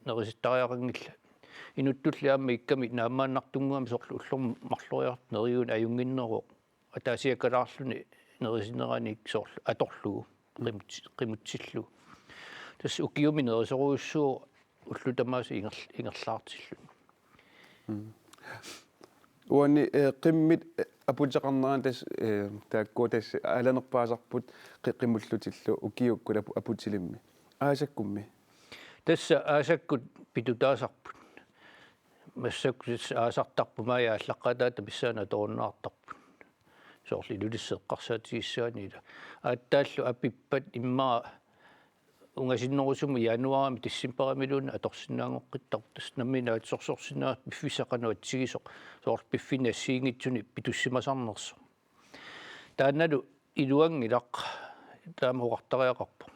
nerisittariaqanngillat. Inuttulli aamma ikkami naammaannartunnguamik soorlu ullormut marloriarlugu neriuneq ajunnginneroq. Ataasiakkaarluni nerisineranik soorlu atorlugu qimut-, qimutsillugu. Tassa ukiumi nerisorujussuuvoq ullut tamaasa inger-, ingerlaartilluni. Mm. Uani, eh, qimmit, eh, aputeqarnerani tassa, eh, taakku tassa aalanerpaasarput qi-, qimullutillu ukiukkut apu-, aputilimmi. Aasakkummi? Tassa aasakkut pitutaasarput. Massakkut tassa aasartarput, maani aallaqqaataata missaani atorunnaartarput. Soorlu Ilulissat eqqarsaatigisassaanni ila. Aatsaallu apippat immaqa ungasinnerusumik januaarimi decembarimilluunniit atorsinnaanngoqqittarpoq, tassa nammineq naatsorsorsinnaasoq piffissaq qanoq atsigisoq, soorlu piffinni assigiinngitsuni pitussimasarnersoq. Taannalu iluanngilaq, taama oqartariaqarpoq.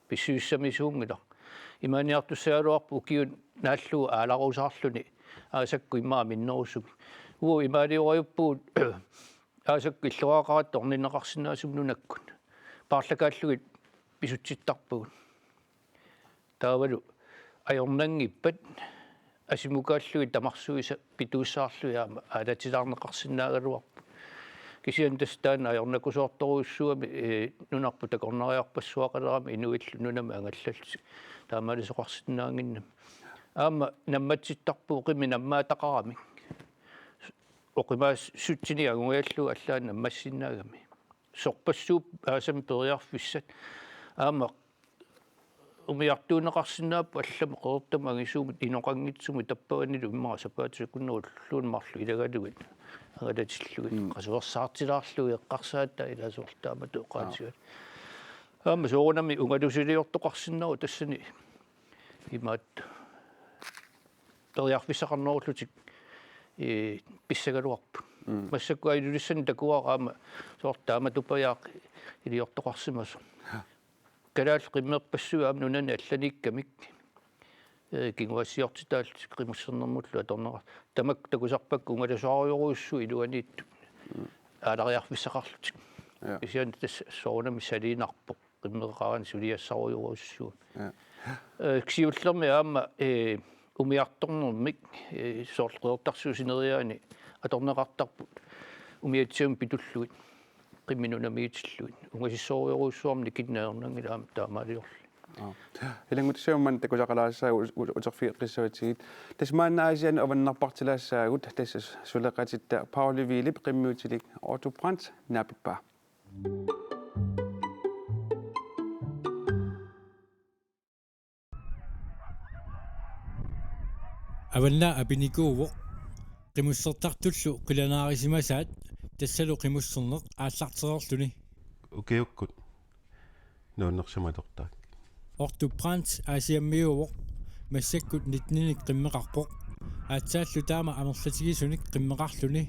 Pissusissamisuunngilaq. Imaaniartussagaluarpoq ukiut naallugu aalarusaarluni aasakkut immaqa minnerusumik. Uagut imaaliorajuppugut aasakkut illoqaraqaratta orninneqarsinnaasumik nunakkut. Paarlakaallugit pisutsittarpagut. Taavalu ajornanngippat asimukaallugit tamarsuisa pituussaarlugit aamma aalatilaarneqarsinnaagaluarput. Kisianni tassa taanna ajornakusoortorujussuugami, eh, nunarput takornariarpassuaqalerami inuillu nunami angallallutik taamaalisoqarsinnaannginnami. Aamma nammatsittarpugut qimmit nammaataqaramik. Oqimaassutsinik angugallugu allaat nammassinnaagami. Sorpassuupput aasami periarfissat. Aamma umiartuunneqarsinnaapput allamut qeqertamut angisuumut inoqanngitsumut, tappavanilu immaqa sapaatip akunnerup ulluinnarni marluk ilagalugit angalatillugit. Mm. Qasuersaartilaarlugit eqqarsaataat ilaa soorlu taamatut oqaatigaat. Aamma soorunami ungalusiliortoqarsinnaavoq tassani imaattoq periarfissaqarnerullutik, eh, pissagaluarput. Mm. Massakkut Ilulissani takuara aamma soorlu taamatupajaaq iliortoqarsimasoq. Ja. Kalaallit qimmerpassuit aamma nunani allaniikkamik, eh, kinguaassiortitaallutik qimussernermullu atorneqar-, tamakku takusarpakka ungalusoorujorujussuit iluaniittut. Mm. Aalariarfissaqarlutik. Ja. Kisianni tassa soorunami saliinnarpoq. Qimmeqarani suliassarujorujussuuvoq. Ja. Eh, siullermik aamma, eh, umiartornermik, eh, soorlu Qeqertarsuup sineriaani atorneqartarput umiatsiamik pitullugit, qimmit nunamiitillugit. Ungasissorujorujussuarmik nikinneq ajornanngilaq aamma taamaaliorluni. Aa. Ilanngutassiamut takusaqalaassaaq u-, u-, uterfigeqqissavatigit. Tassa maanna Aasiannut avannarpartilaassaagut, tassa suleqatitta Pauli Wielip qimmiutilik Otto Brandt naapippaa. Avannaa apinikuuvoq, qimussertartullu qilanaarisimasaat, tassalu qimusserneq aallartereerluni. Ukiukkut nuannersimatortaak. Otto Brandt Aasiammiuuvoq, massakkut nitteninik qimmeqarpoq. Aatsaallu taama amerlatigisunik qimmeqarluni.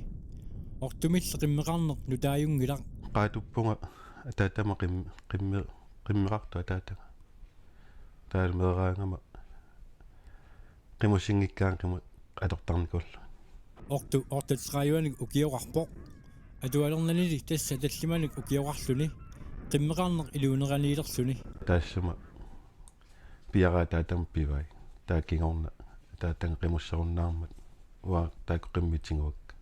Ottomilli qimmeqarneq nutaajunngilaq. Qaatuppunga ataatama qim-, qimme-, qimmeqartoq ataataga. Taavalu meeraagama qimussinngikkaangat qimut atortarnikuulluni. Otto otteogtredivenik ukioqarpoq. Atualernanili tassa tallimanik ukioqarluni, qimmeqarneq iluuneraniilerluni. Taassuma piaraa ataatama pivai. Taava kingorna ataataga qimusserunnaarmat uanga taakku qimmit tiguakka.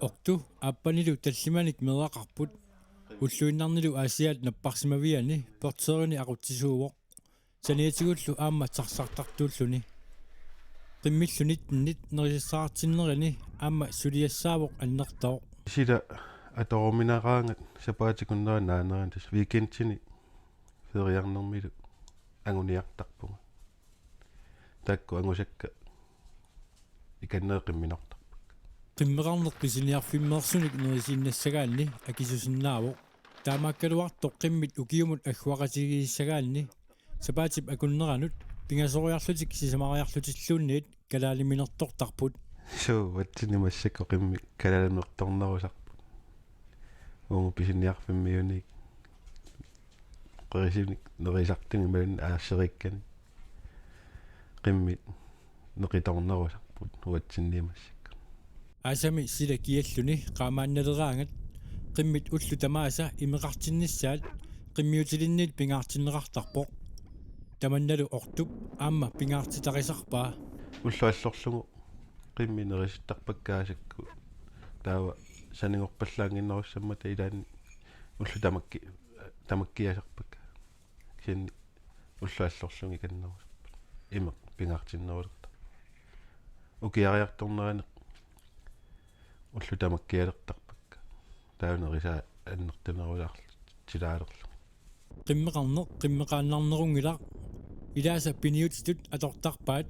Otto aappanilu tallimanik meeraqarput. Ulluinnarnilu Aasiaat napparsimaviani portørini aqutsisuuvoq. Saniatigullu aamma taxartartuulluni. Qimmillu nittenit nerisassaartinnerini aamma suliassaavoq annertooq. Sila atorumineraangat sapaatip akunnera naanerani tassa weekendini feriarnermilu anguniartarpunga. Taakku angusakka ikannerit qimminartarpakka. Qimmeqarneq pisiniarfimmeersunik nerisiinnassagaanni akisusinnaavoq. Taamaakkaluartoq qimmit ukiumut agguaqatigiissagaanni sapaatip akunneranut pingasoriarlutik sisamariarlutilluunniit kalaaliminertortarput. Suu, uatsinnit massakkut qimmit kalaaliminertornerusarput. Uagut pisiniarfimmiunit qerisunik nerisartunik imaluunniit aarseriikkanik. qimmit neqitornerusarput uatsinniit massakkut. Aasami sila kialluni qaamaannaleraangat qimmit ullut tamaasa imeqartinnissaat qimmiutilinniit pingaartinneqartarpoq. Tamannalu Ortup aamma pingaartitarisarpaa. Ulloq allorlugu qimmit nerisittarpakka aasakkut. Taava sanigorpallaannginnerussammata ilaanni ullut tamakki-, tamakkiasarpakka. Kisianni ulloq allorlugu ikannerusarput. Imeq pingaartinnerulertarpoq. Ukiariartornerani ullut tamakkialertarpakka. Taava nerisaat annertunerulaarlutik tilaalerlugit. Qimmeqarneq qimmeqaannarnerunngilaq. Ilaasa piniutitut atortarpaat.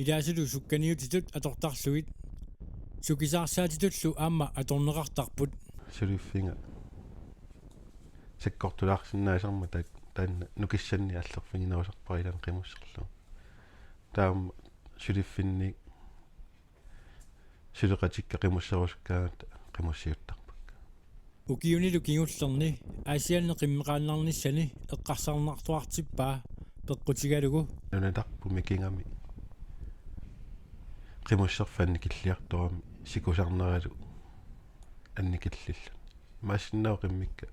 Ilaasulu sukkaniutitut atortarlugit. Sukisaarsaatitullu aamma atorneqartarput. Suliffiga sakkortulaarsinnaasarmat taak-, taanna nukissannik allerfiginerusarpara ilaanni qimusserlugu. Taava suliffinni suleqatikka qimusserusukkaangatta qimussiuttarpakka. Ukiunilu kingullerni Aasianni qimmeqaannarnissani eqqarsarnartuartippaa peqqutigalugu. Nunatarput mikigami qimusserfik annikilliartorami sikusarneralu annikillilluni. Imaassinnaavoq qimmikka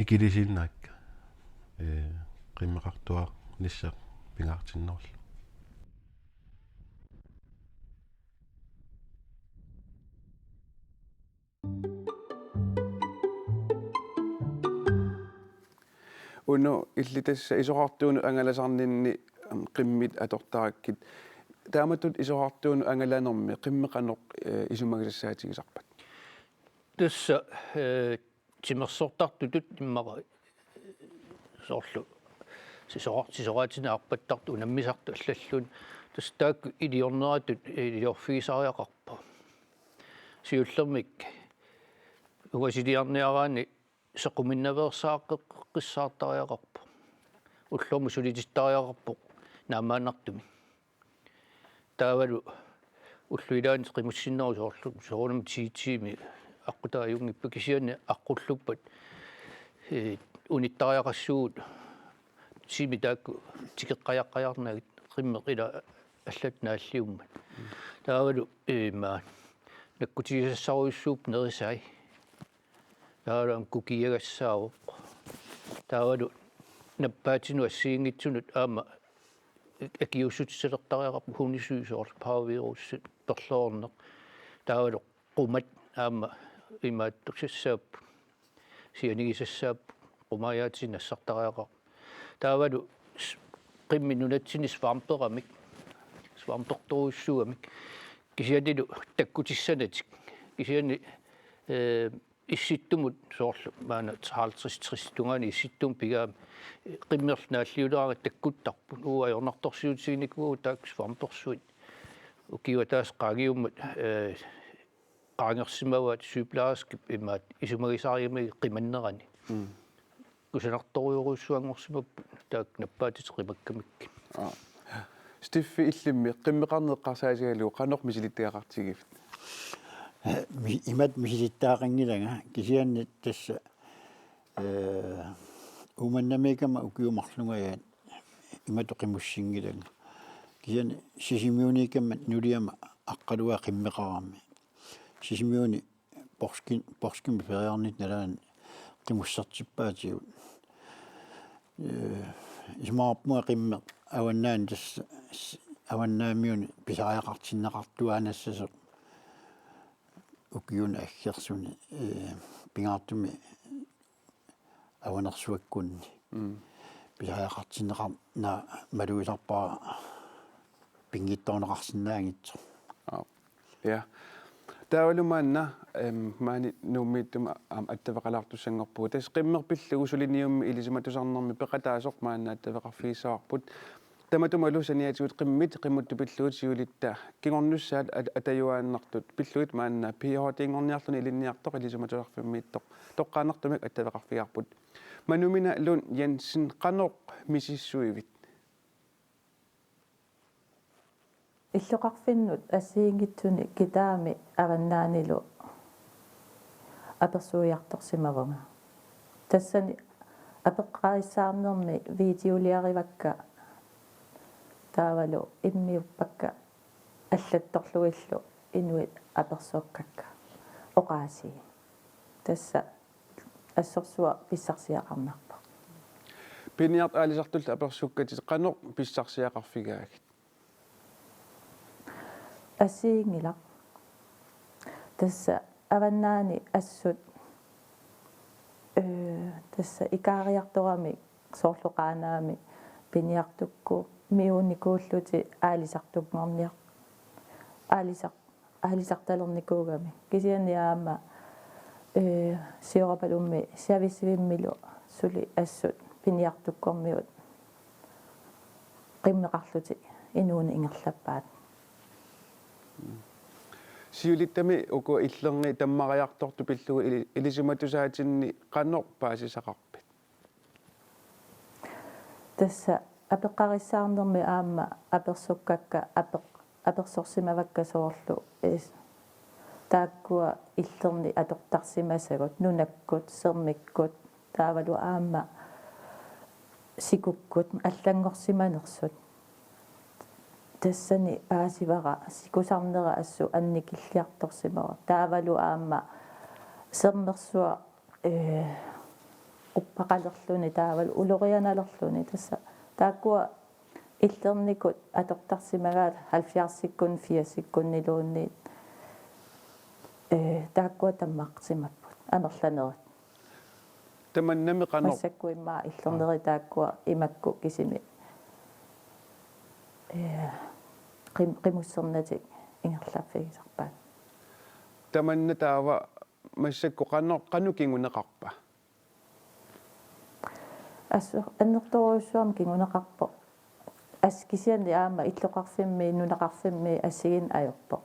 ikilisiinnarakka, ee, qimmeqartuarnissaq pingaartinnerullugu. Uno, illit tassa isorartuunut angalasarninni, am, qimmit atortarakkit. Taamatut isorartuunut angalanermi qimmit qanoq, eh, isumagisassaatigisarpat? Tassa, eh, timersortartutut immaqa, eh, soorlu sisora-, sisoraatinik arpattartut unammisartut allalluunniit. Tassa taakku iliorneratut iliorfigisariaqarpoq. Siullermik ungasiliarniaraanni sequminnaveersaaqqissaartariaqarpoq. Ullormut sulitittariaqarpoq naammaannartumik. Taavalu ullut ilaanni qimussinnerusoq soorlu soorunami ti tiimit aqqutaajunngippat kisianni aqqulluppat, ee, unittariaqassuugut tiimit taakku tikeqqajaqqajaarnagit qimmit ila allat naalliummat. Taavalu, ee, immaqa nakkutigisassarujussuupput nerisai. Taavalu aamma kukiagassaavoq. Taavalu nappaatinut assigiinngitsunut aamma akiuussutilertariaqarpoq hunnisu soorlu parvovirus perlerorneq. Taavalu qumat aamma imaattusassaapput. Sianigisassaapput qumaajaatinik nassartariaqarpoq. Taavalu s-, qimmit nunatsinni svamperamik. Svampertorujussuugamik. Kisiannilu takkutissanatik. Kisianni, ee, issittumut soorlu maanna halvtreds tres tungaanut issittumut pigaamik qimmerlu naalliuleraangat takkuttarput. Uagut ajornartorsiutiginikuuagut taakku svampersuit. Ukiup ataaseq qaangiummat, ee, qaangersimavaat sygeplejerskip imaattoq isumagisarigamigit qimannerani. Mm. Kusanartorujorujussuanngorsimapput taakku nappaatit qimakkamikkit. Aa. Steffi, illimmi qimmeqarneq eqqarsaatigalugu qanoq misilittagaqartigiviuk? Mi-, imatut misilittagaqanngilanga kisianni tassa, ee, Uummannamiikkama ukiut marluk ajat imatut qimussinngilanga. Kisianni Sisimiuniikkama nuliama aqqalugaa qimmeqarami. Sisimiuni porskin-, porskimik feriarnitta nalaani qimussertippaatigut. Ee, isumaqarpunga qimmit avannaani tassa s-, avannaamiuni pisariaqartinneqartuaannassasoq ukiuni aggersuni, ee, pingaartumik avanersuakkunni. Mm. Pisariaqartinneqarnera malugisarpara pinngitsoorneqarsinnaanngitsoq. Aap. Ja. Taavalu maanna, em, maani Nuummiittumi aamma attaveqalaartussanngorpugut. Tassa qimmit pillugu suliniummi ilisimatusarnermi peqataasoq maanna attaveqarfigissavarput. Tamatumalu saniatigut qimmit qimuttut pillugit siulitta kingornussaat at-, atajuaannartut pillugit maanna P H D-nngorniarluni ilinniartoq ilisimatusarfimmiittoq toqqaannartumik attaveqarfigaarput. Manumina Lund Jensen, qanoq misissuivit? Illoqarfinnut assigiinngitsuni kitaami avannaanilu apersuiartorsimavunga. Tassani apeqqarissaarnermi videoliarivakka Taavalu immiuppakka allattorlugillu inuit apersukkakka oqaasii. Tassa assorsuaq pissarsiaqarnarpoq. Piniartut aalisartullu apersukkatit qanoq pissarsiaqarfigaagit? Assigiinngilaq. Tassa avannaani assut, ee, tassa ikaariartoramik soorlu Qaanaami piniartukkumiuunnikuullutik aalisartunngorniar-, aalisar-, aalisartalernikuugamik. Kisianni aamma, ee, Siorapalummi Siavissivimmilu suli assut piniartukkormiut qimmeqarlutik inuuneq ingerlappaat. Siulittami uku Illerngi tammariartortut pillugu ili-, ilisimatusaatinni qanoq paasisaqarpit? Tassa apeqqarissaarnermi aamma apersukkakka apeq-, apersorsimavakka soorlu is-, taakkua Illernit atortarsimasagut, nunakkut, sermikkut, taavalu aamma sikukkut allanngorsimanersut. Tassani paasivara sikusarnera assut annikilliartorsimavoq. Taavalu aamma sermersuaq, ee, quppaqalerluni taavalu ulorianalerluni, tassa taakkua Illernikut atortarsimagaat halvfjerdsikkunni firsikkunniluunniit, ee, taakkua tammaqarsimapput amerlanerit. Tamannami qanoq? Massakkut immaqa Illerneri taakkua imakku kisimi, ee, qim-, qimussernatik ingerlaffigisarpaat. Tamanna taava massakkut qanoq, qanoq kinguneqarpa? Assut annertoorujussuarmik kinguneqarpoq. Assut kisianni aamma illoqarfimmi nunaqarfimmi assigiinneq ajorpoq.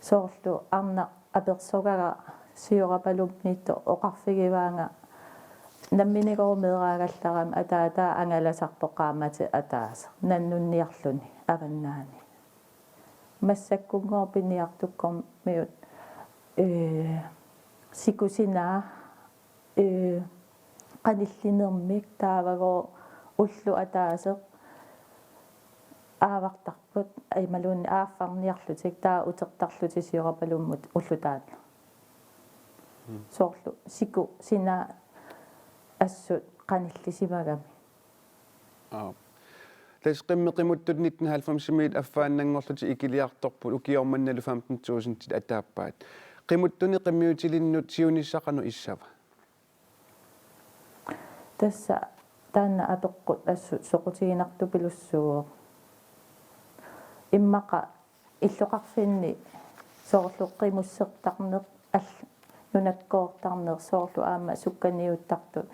Soorlu arnaq apersugara Siorapalummiittoq oqarfigivaanga: Nammineq meeraagallarami ataataa angalasarpoq qaammatit ataaseq nannunniarluni avannaani. Massakkunngooq piniartukkormiut, ee, sikusinaa, ee, qanillinermik taavagooq ulloq ataaseq aavartarput imaluunniit aaffarniarlutik, taava utertarlutik Siorapalummut ulloq taanna. Mm. Soorlu sikusinaa assut qanillisimagami. Aap. Tassa qimmit qimuttut nitten halvfemsimiit affaannanngorlutik ikiliartorput, ukioq mannalu femten tusindit ataappaat. Qimuttunik qimmiutilinnut siunissaq qanoq issava? Tassa taanna apeqqut assut soqutiginartupilussuuvoq. Immaqa illoqarfinni soorlu qimussertarneq, all-, nunakkoortarneq, soorlu aamma sukkaniuttartut,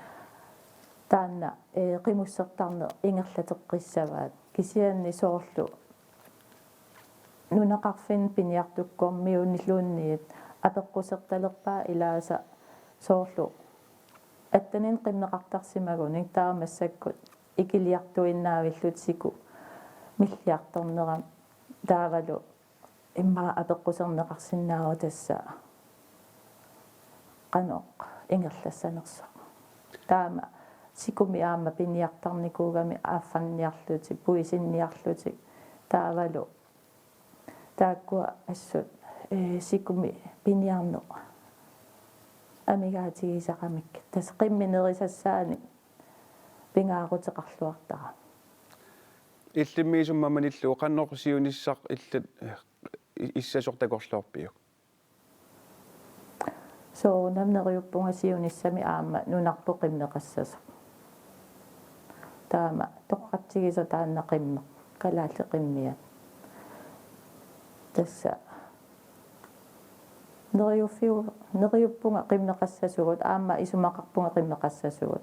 taanna, ee, qimussertarneq ingerlateqqissavaat. Kisianni soorlu nunaqarfinni piniartukkormiuniluunniit apeqqusertalerpaat ilaasa soorlu atteninik qimmeqartarsimagunik, taava massakkut ikiliartuinnaavillutik sikumilliartornerami, taavalu immaqa apeqquserneqarsinnaavoq tassa qanoq ingerlassanersoq. Taama sikumi aamma piniartarnikuugami aaffarniarlutik, puisinniarlutik, taavalu taakkua assut, ee, sikumi piniarneq amigaatigisaqamik. Tassa qimmit nerisassaanik pingaaruteqarluartarami. Illimmi isummat manillugu qanoq siunissaq illit, eh, i-, issasoq takorloorpiuk? Soorunami neriuppunga siunissami aamma nunarput qimmeqassasoq. Taama torratsigisoq taanna qimmeq, kalaallit qimmiat. Tassa neriuffiu-, neriuppunga qimmeqassasugut, aamma isumaqarpunga qimmeqassasugut.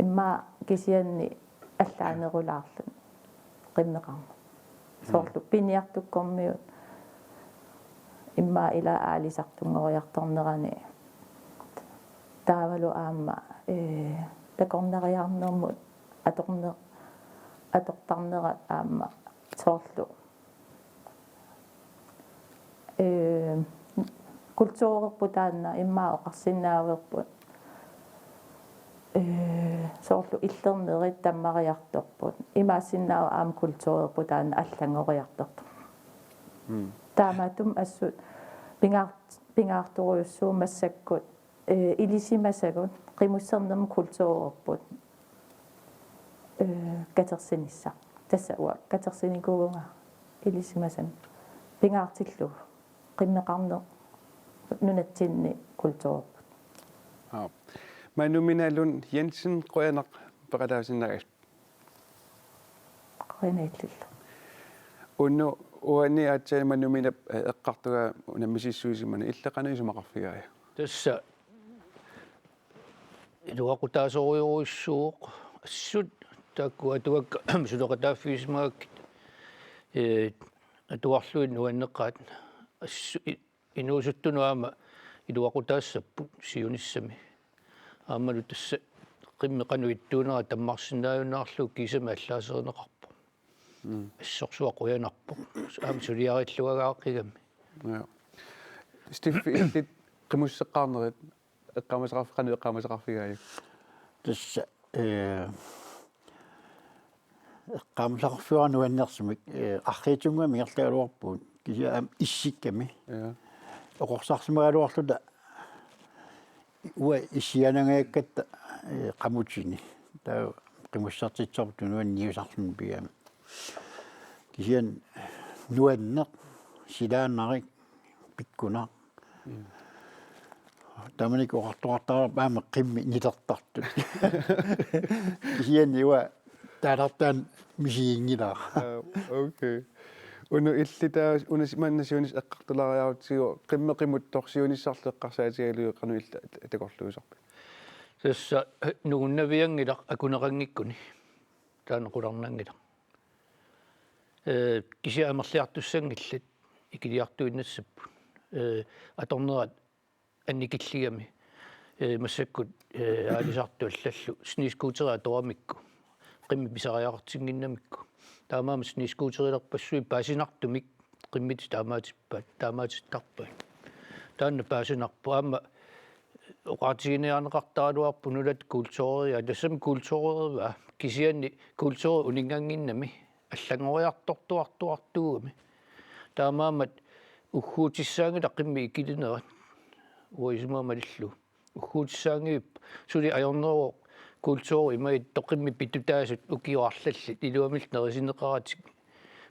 Immaqa kisianni allaanerulaarluni qimmeqarneq. Soorlu piniartukkormiut immaqa ila aalisartunngoriartornerani. Taavalu aamma, ee, takornariarnermut atorner-, atortarnerat aamma soorlu, ee, kulturerput taanna immaqa oqarsinnaaverput Ee, soorlu illernerit tammariartorput. Imaassinnaavoq aamma kulturerput taanna allanngoriartortoq. Mm. Taamaattumik assut pingaart-, pingaartorujussuuvoq massakkut, ee, ilisimasagut qimussernermut kulturerput, ee, katersinissaq. Tassa uanga katersinikuuvunga ilisimasamik pingaartillugu. Qimmeqarneq nunatsinni kulturerput. Aap. Manumina Lund Jensen, qujanaq peqataasinnaagassi. Qujanaq illillu. Uno uani aatsaat Manuminap, eh, eqqartugaa unammisiissuusimani, illit qanoq isumaqarfigaajuk? Tassa iluaqutaasorujorujussuuvoq assut taakku atuakkat suleqataaffigisimagakkit, eh, atuarlugit nuanneqaat assut i-, inuusuttunut aamma iluaqutaassapput siunissami. Aammalu tassa qimmeq qanoq ittuunera tammarsinnaajunnaarlugu kiisami allaaserineqarpoq. Mm. Assorsuaq qujanarpoq. Aamma suliarilluagaaqqigami. Ja. Steffi, illit qimusseqqaarnerit eqqaamasaqarf-, qanoq eqqaamasaqarfigaajuk? Tassa, eh, eqqaamasaqarfiuara nuannersumik, eh, arriitsunnguamik ingerlagaluarpugut. Kisianni aamma issikkami. Ja. Oqorsarsimagaluarluta uanga issianangajakkatta, eh, qamutini. Taava qimussertitsisarput tunuani niusarluni pigaami. Kisianni nuanneq, silaannarik, pikkunaq. Mm. Taamanikkut oqartoqartaraluarput aamma qimmit nilertartut. Kisianni uanga taalartaan misiginngilara. Aa, okay. Uno, illit taava una si-, manna siunissaq eqqartulaariarutsigu, qimmeq qimuttoq siunissarlu eqqarsaatigalugu qanoq illit takorluuisarpit? Tassa nungunnavianngilaq akuneqanngikkuni. Taanna qularnanngilaq. Eh, kisianni amerliartussanngillat ikiliartuinnassapput. Eh, atornerat annikilligami. Eh, massakkut, eh, aalisartut allallu snescooterit atoramikku. Qimmit pisariaqartinnginnamikku. Taamaammat snescooterilerpassuit paasinartumik qimmitit taamaatippaat, taamaatittarpaat. Taanna paasinarpoq aamma oqaatiginiarneqartaraluarpoq nunat kulturia, tassami kulturerivaa, kisianni kulturi uninngannginnami allanngoriartortuartuartuugami. Taamaammat ugguutissaanngilaq qimmit ikilinerat. Uanga isumaga malillugu. Ugguutissaanngivippoq suli ajorneruvoq kulturi imaattoq qimmit pitutaasut ukiut arlallit iluamillu nerisinneqaratik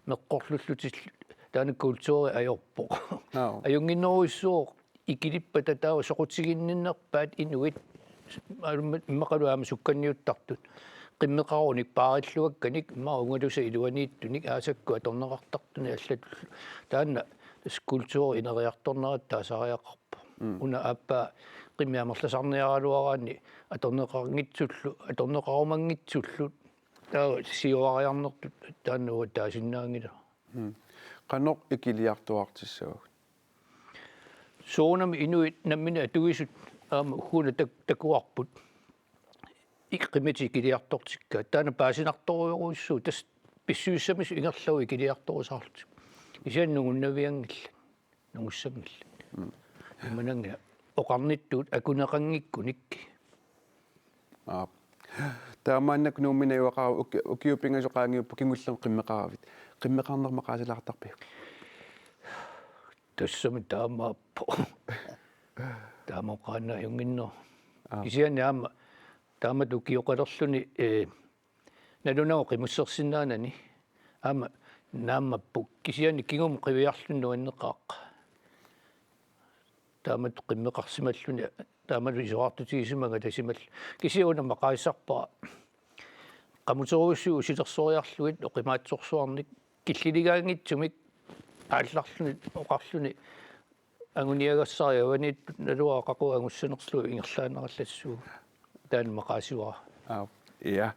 meqqorlullutillu taanna kulturi ajorpoq. Aap. Ajunnginnerujussuuvoq ikilippata taava soqutiginninnerpaat inuit. Aamma immaqalu aamma sukkanniuttartut. Qimmeqarunik paarilluakkanik, immaqa ungalusa iluaniittunik, aasakkut atorneqartartunik allatullu. Taanna tassa kulturi ineriartornerata taasariaqarpoq. Mm. Una aappaa qimmit amerlasarniaraluaraanni atorneqanngitsullu, atorneqarumanngitsullu, taava siuariarnertut taanna uanga taasinnaanngilanga. Mm. Qanoq ikiliartuaartissavagut? Soorunami inuit nammineq atuisut aamma ugguuna tak-, takuarput. Ik-, qimmitit ikiliartortikkaat. Taanna paasinartorujorujussuuvoq, tassa pissusissamisut ingerlavut ikiliartorusaarlutik. Kisianni nungunnavianngillat. Nungussanngillat. Mm. Imananngilaq oqarnittut akuneqanngikkunik. Aap. Taamaannak Nuummi najugaqaruit uki-, ukiut pingasut qaangiupput kingullermik qimmeqaravit. Qimmeqarneq maqaasilaartarpiuk? Tassami taamaappoq. Taama oqaannaq ajunnginneruvoq. Aap. Kisianni aamma taamatut ukioqalerluni, eh, nalunagu qimussersinnaanani aamma naammapput, kisianni kingumut qiviarluni nuanneqaaq. Taamatut qimmeqarsimalluni, taamatut isorartutigisimaga tasimal. Kisianni una maqaasisarpara. Qamuterujussuit usilersoriarlugit oqimaatsorsuarnik killiligaanngitsumik aallarluni oqarluni anguniagassariaqarnittut naluara qaqugu angussanerlugu ingerlaannarallassuugut. Taanna maqaasivara. Aap, ja.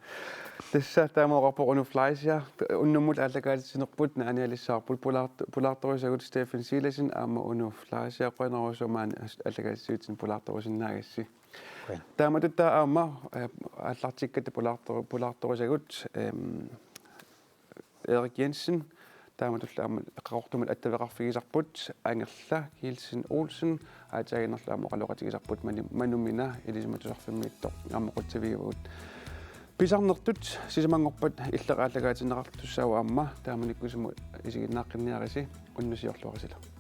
Tassa taama oqarpoq Uno Fleischer, unnummut aallakaatitsinerput naanialissavarput pulaart-, pulaartorisagut Steffen Silassen aamma Uno Fleischer, qujanarujussuaq maani aallakaatitsivitsinni pulaartorisinnaagassi. Qujan. Taamatut taava aamma, eh, aallartikkatta pulaartor-, pulaartorisagut, ehm, Erik Jensen, Taamatullu aamma Qaqortumut attaveqarfigisarput Angerla Kielsen Olsen, aatsaaginnarlu aamma oqaloqatigisarput Manu-, Manumina ilisimatusarfimmiittoq aamma qutsavigagut. Pisarnertut sisamanngorpat illit aallakaatinneqartussaavoq aamma, taamanikkusumut isiginnaaqqinniarisi, unnussiorluarisila.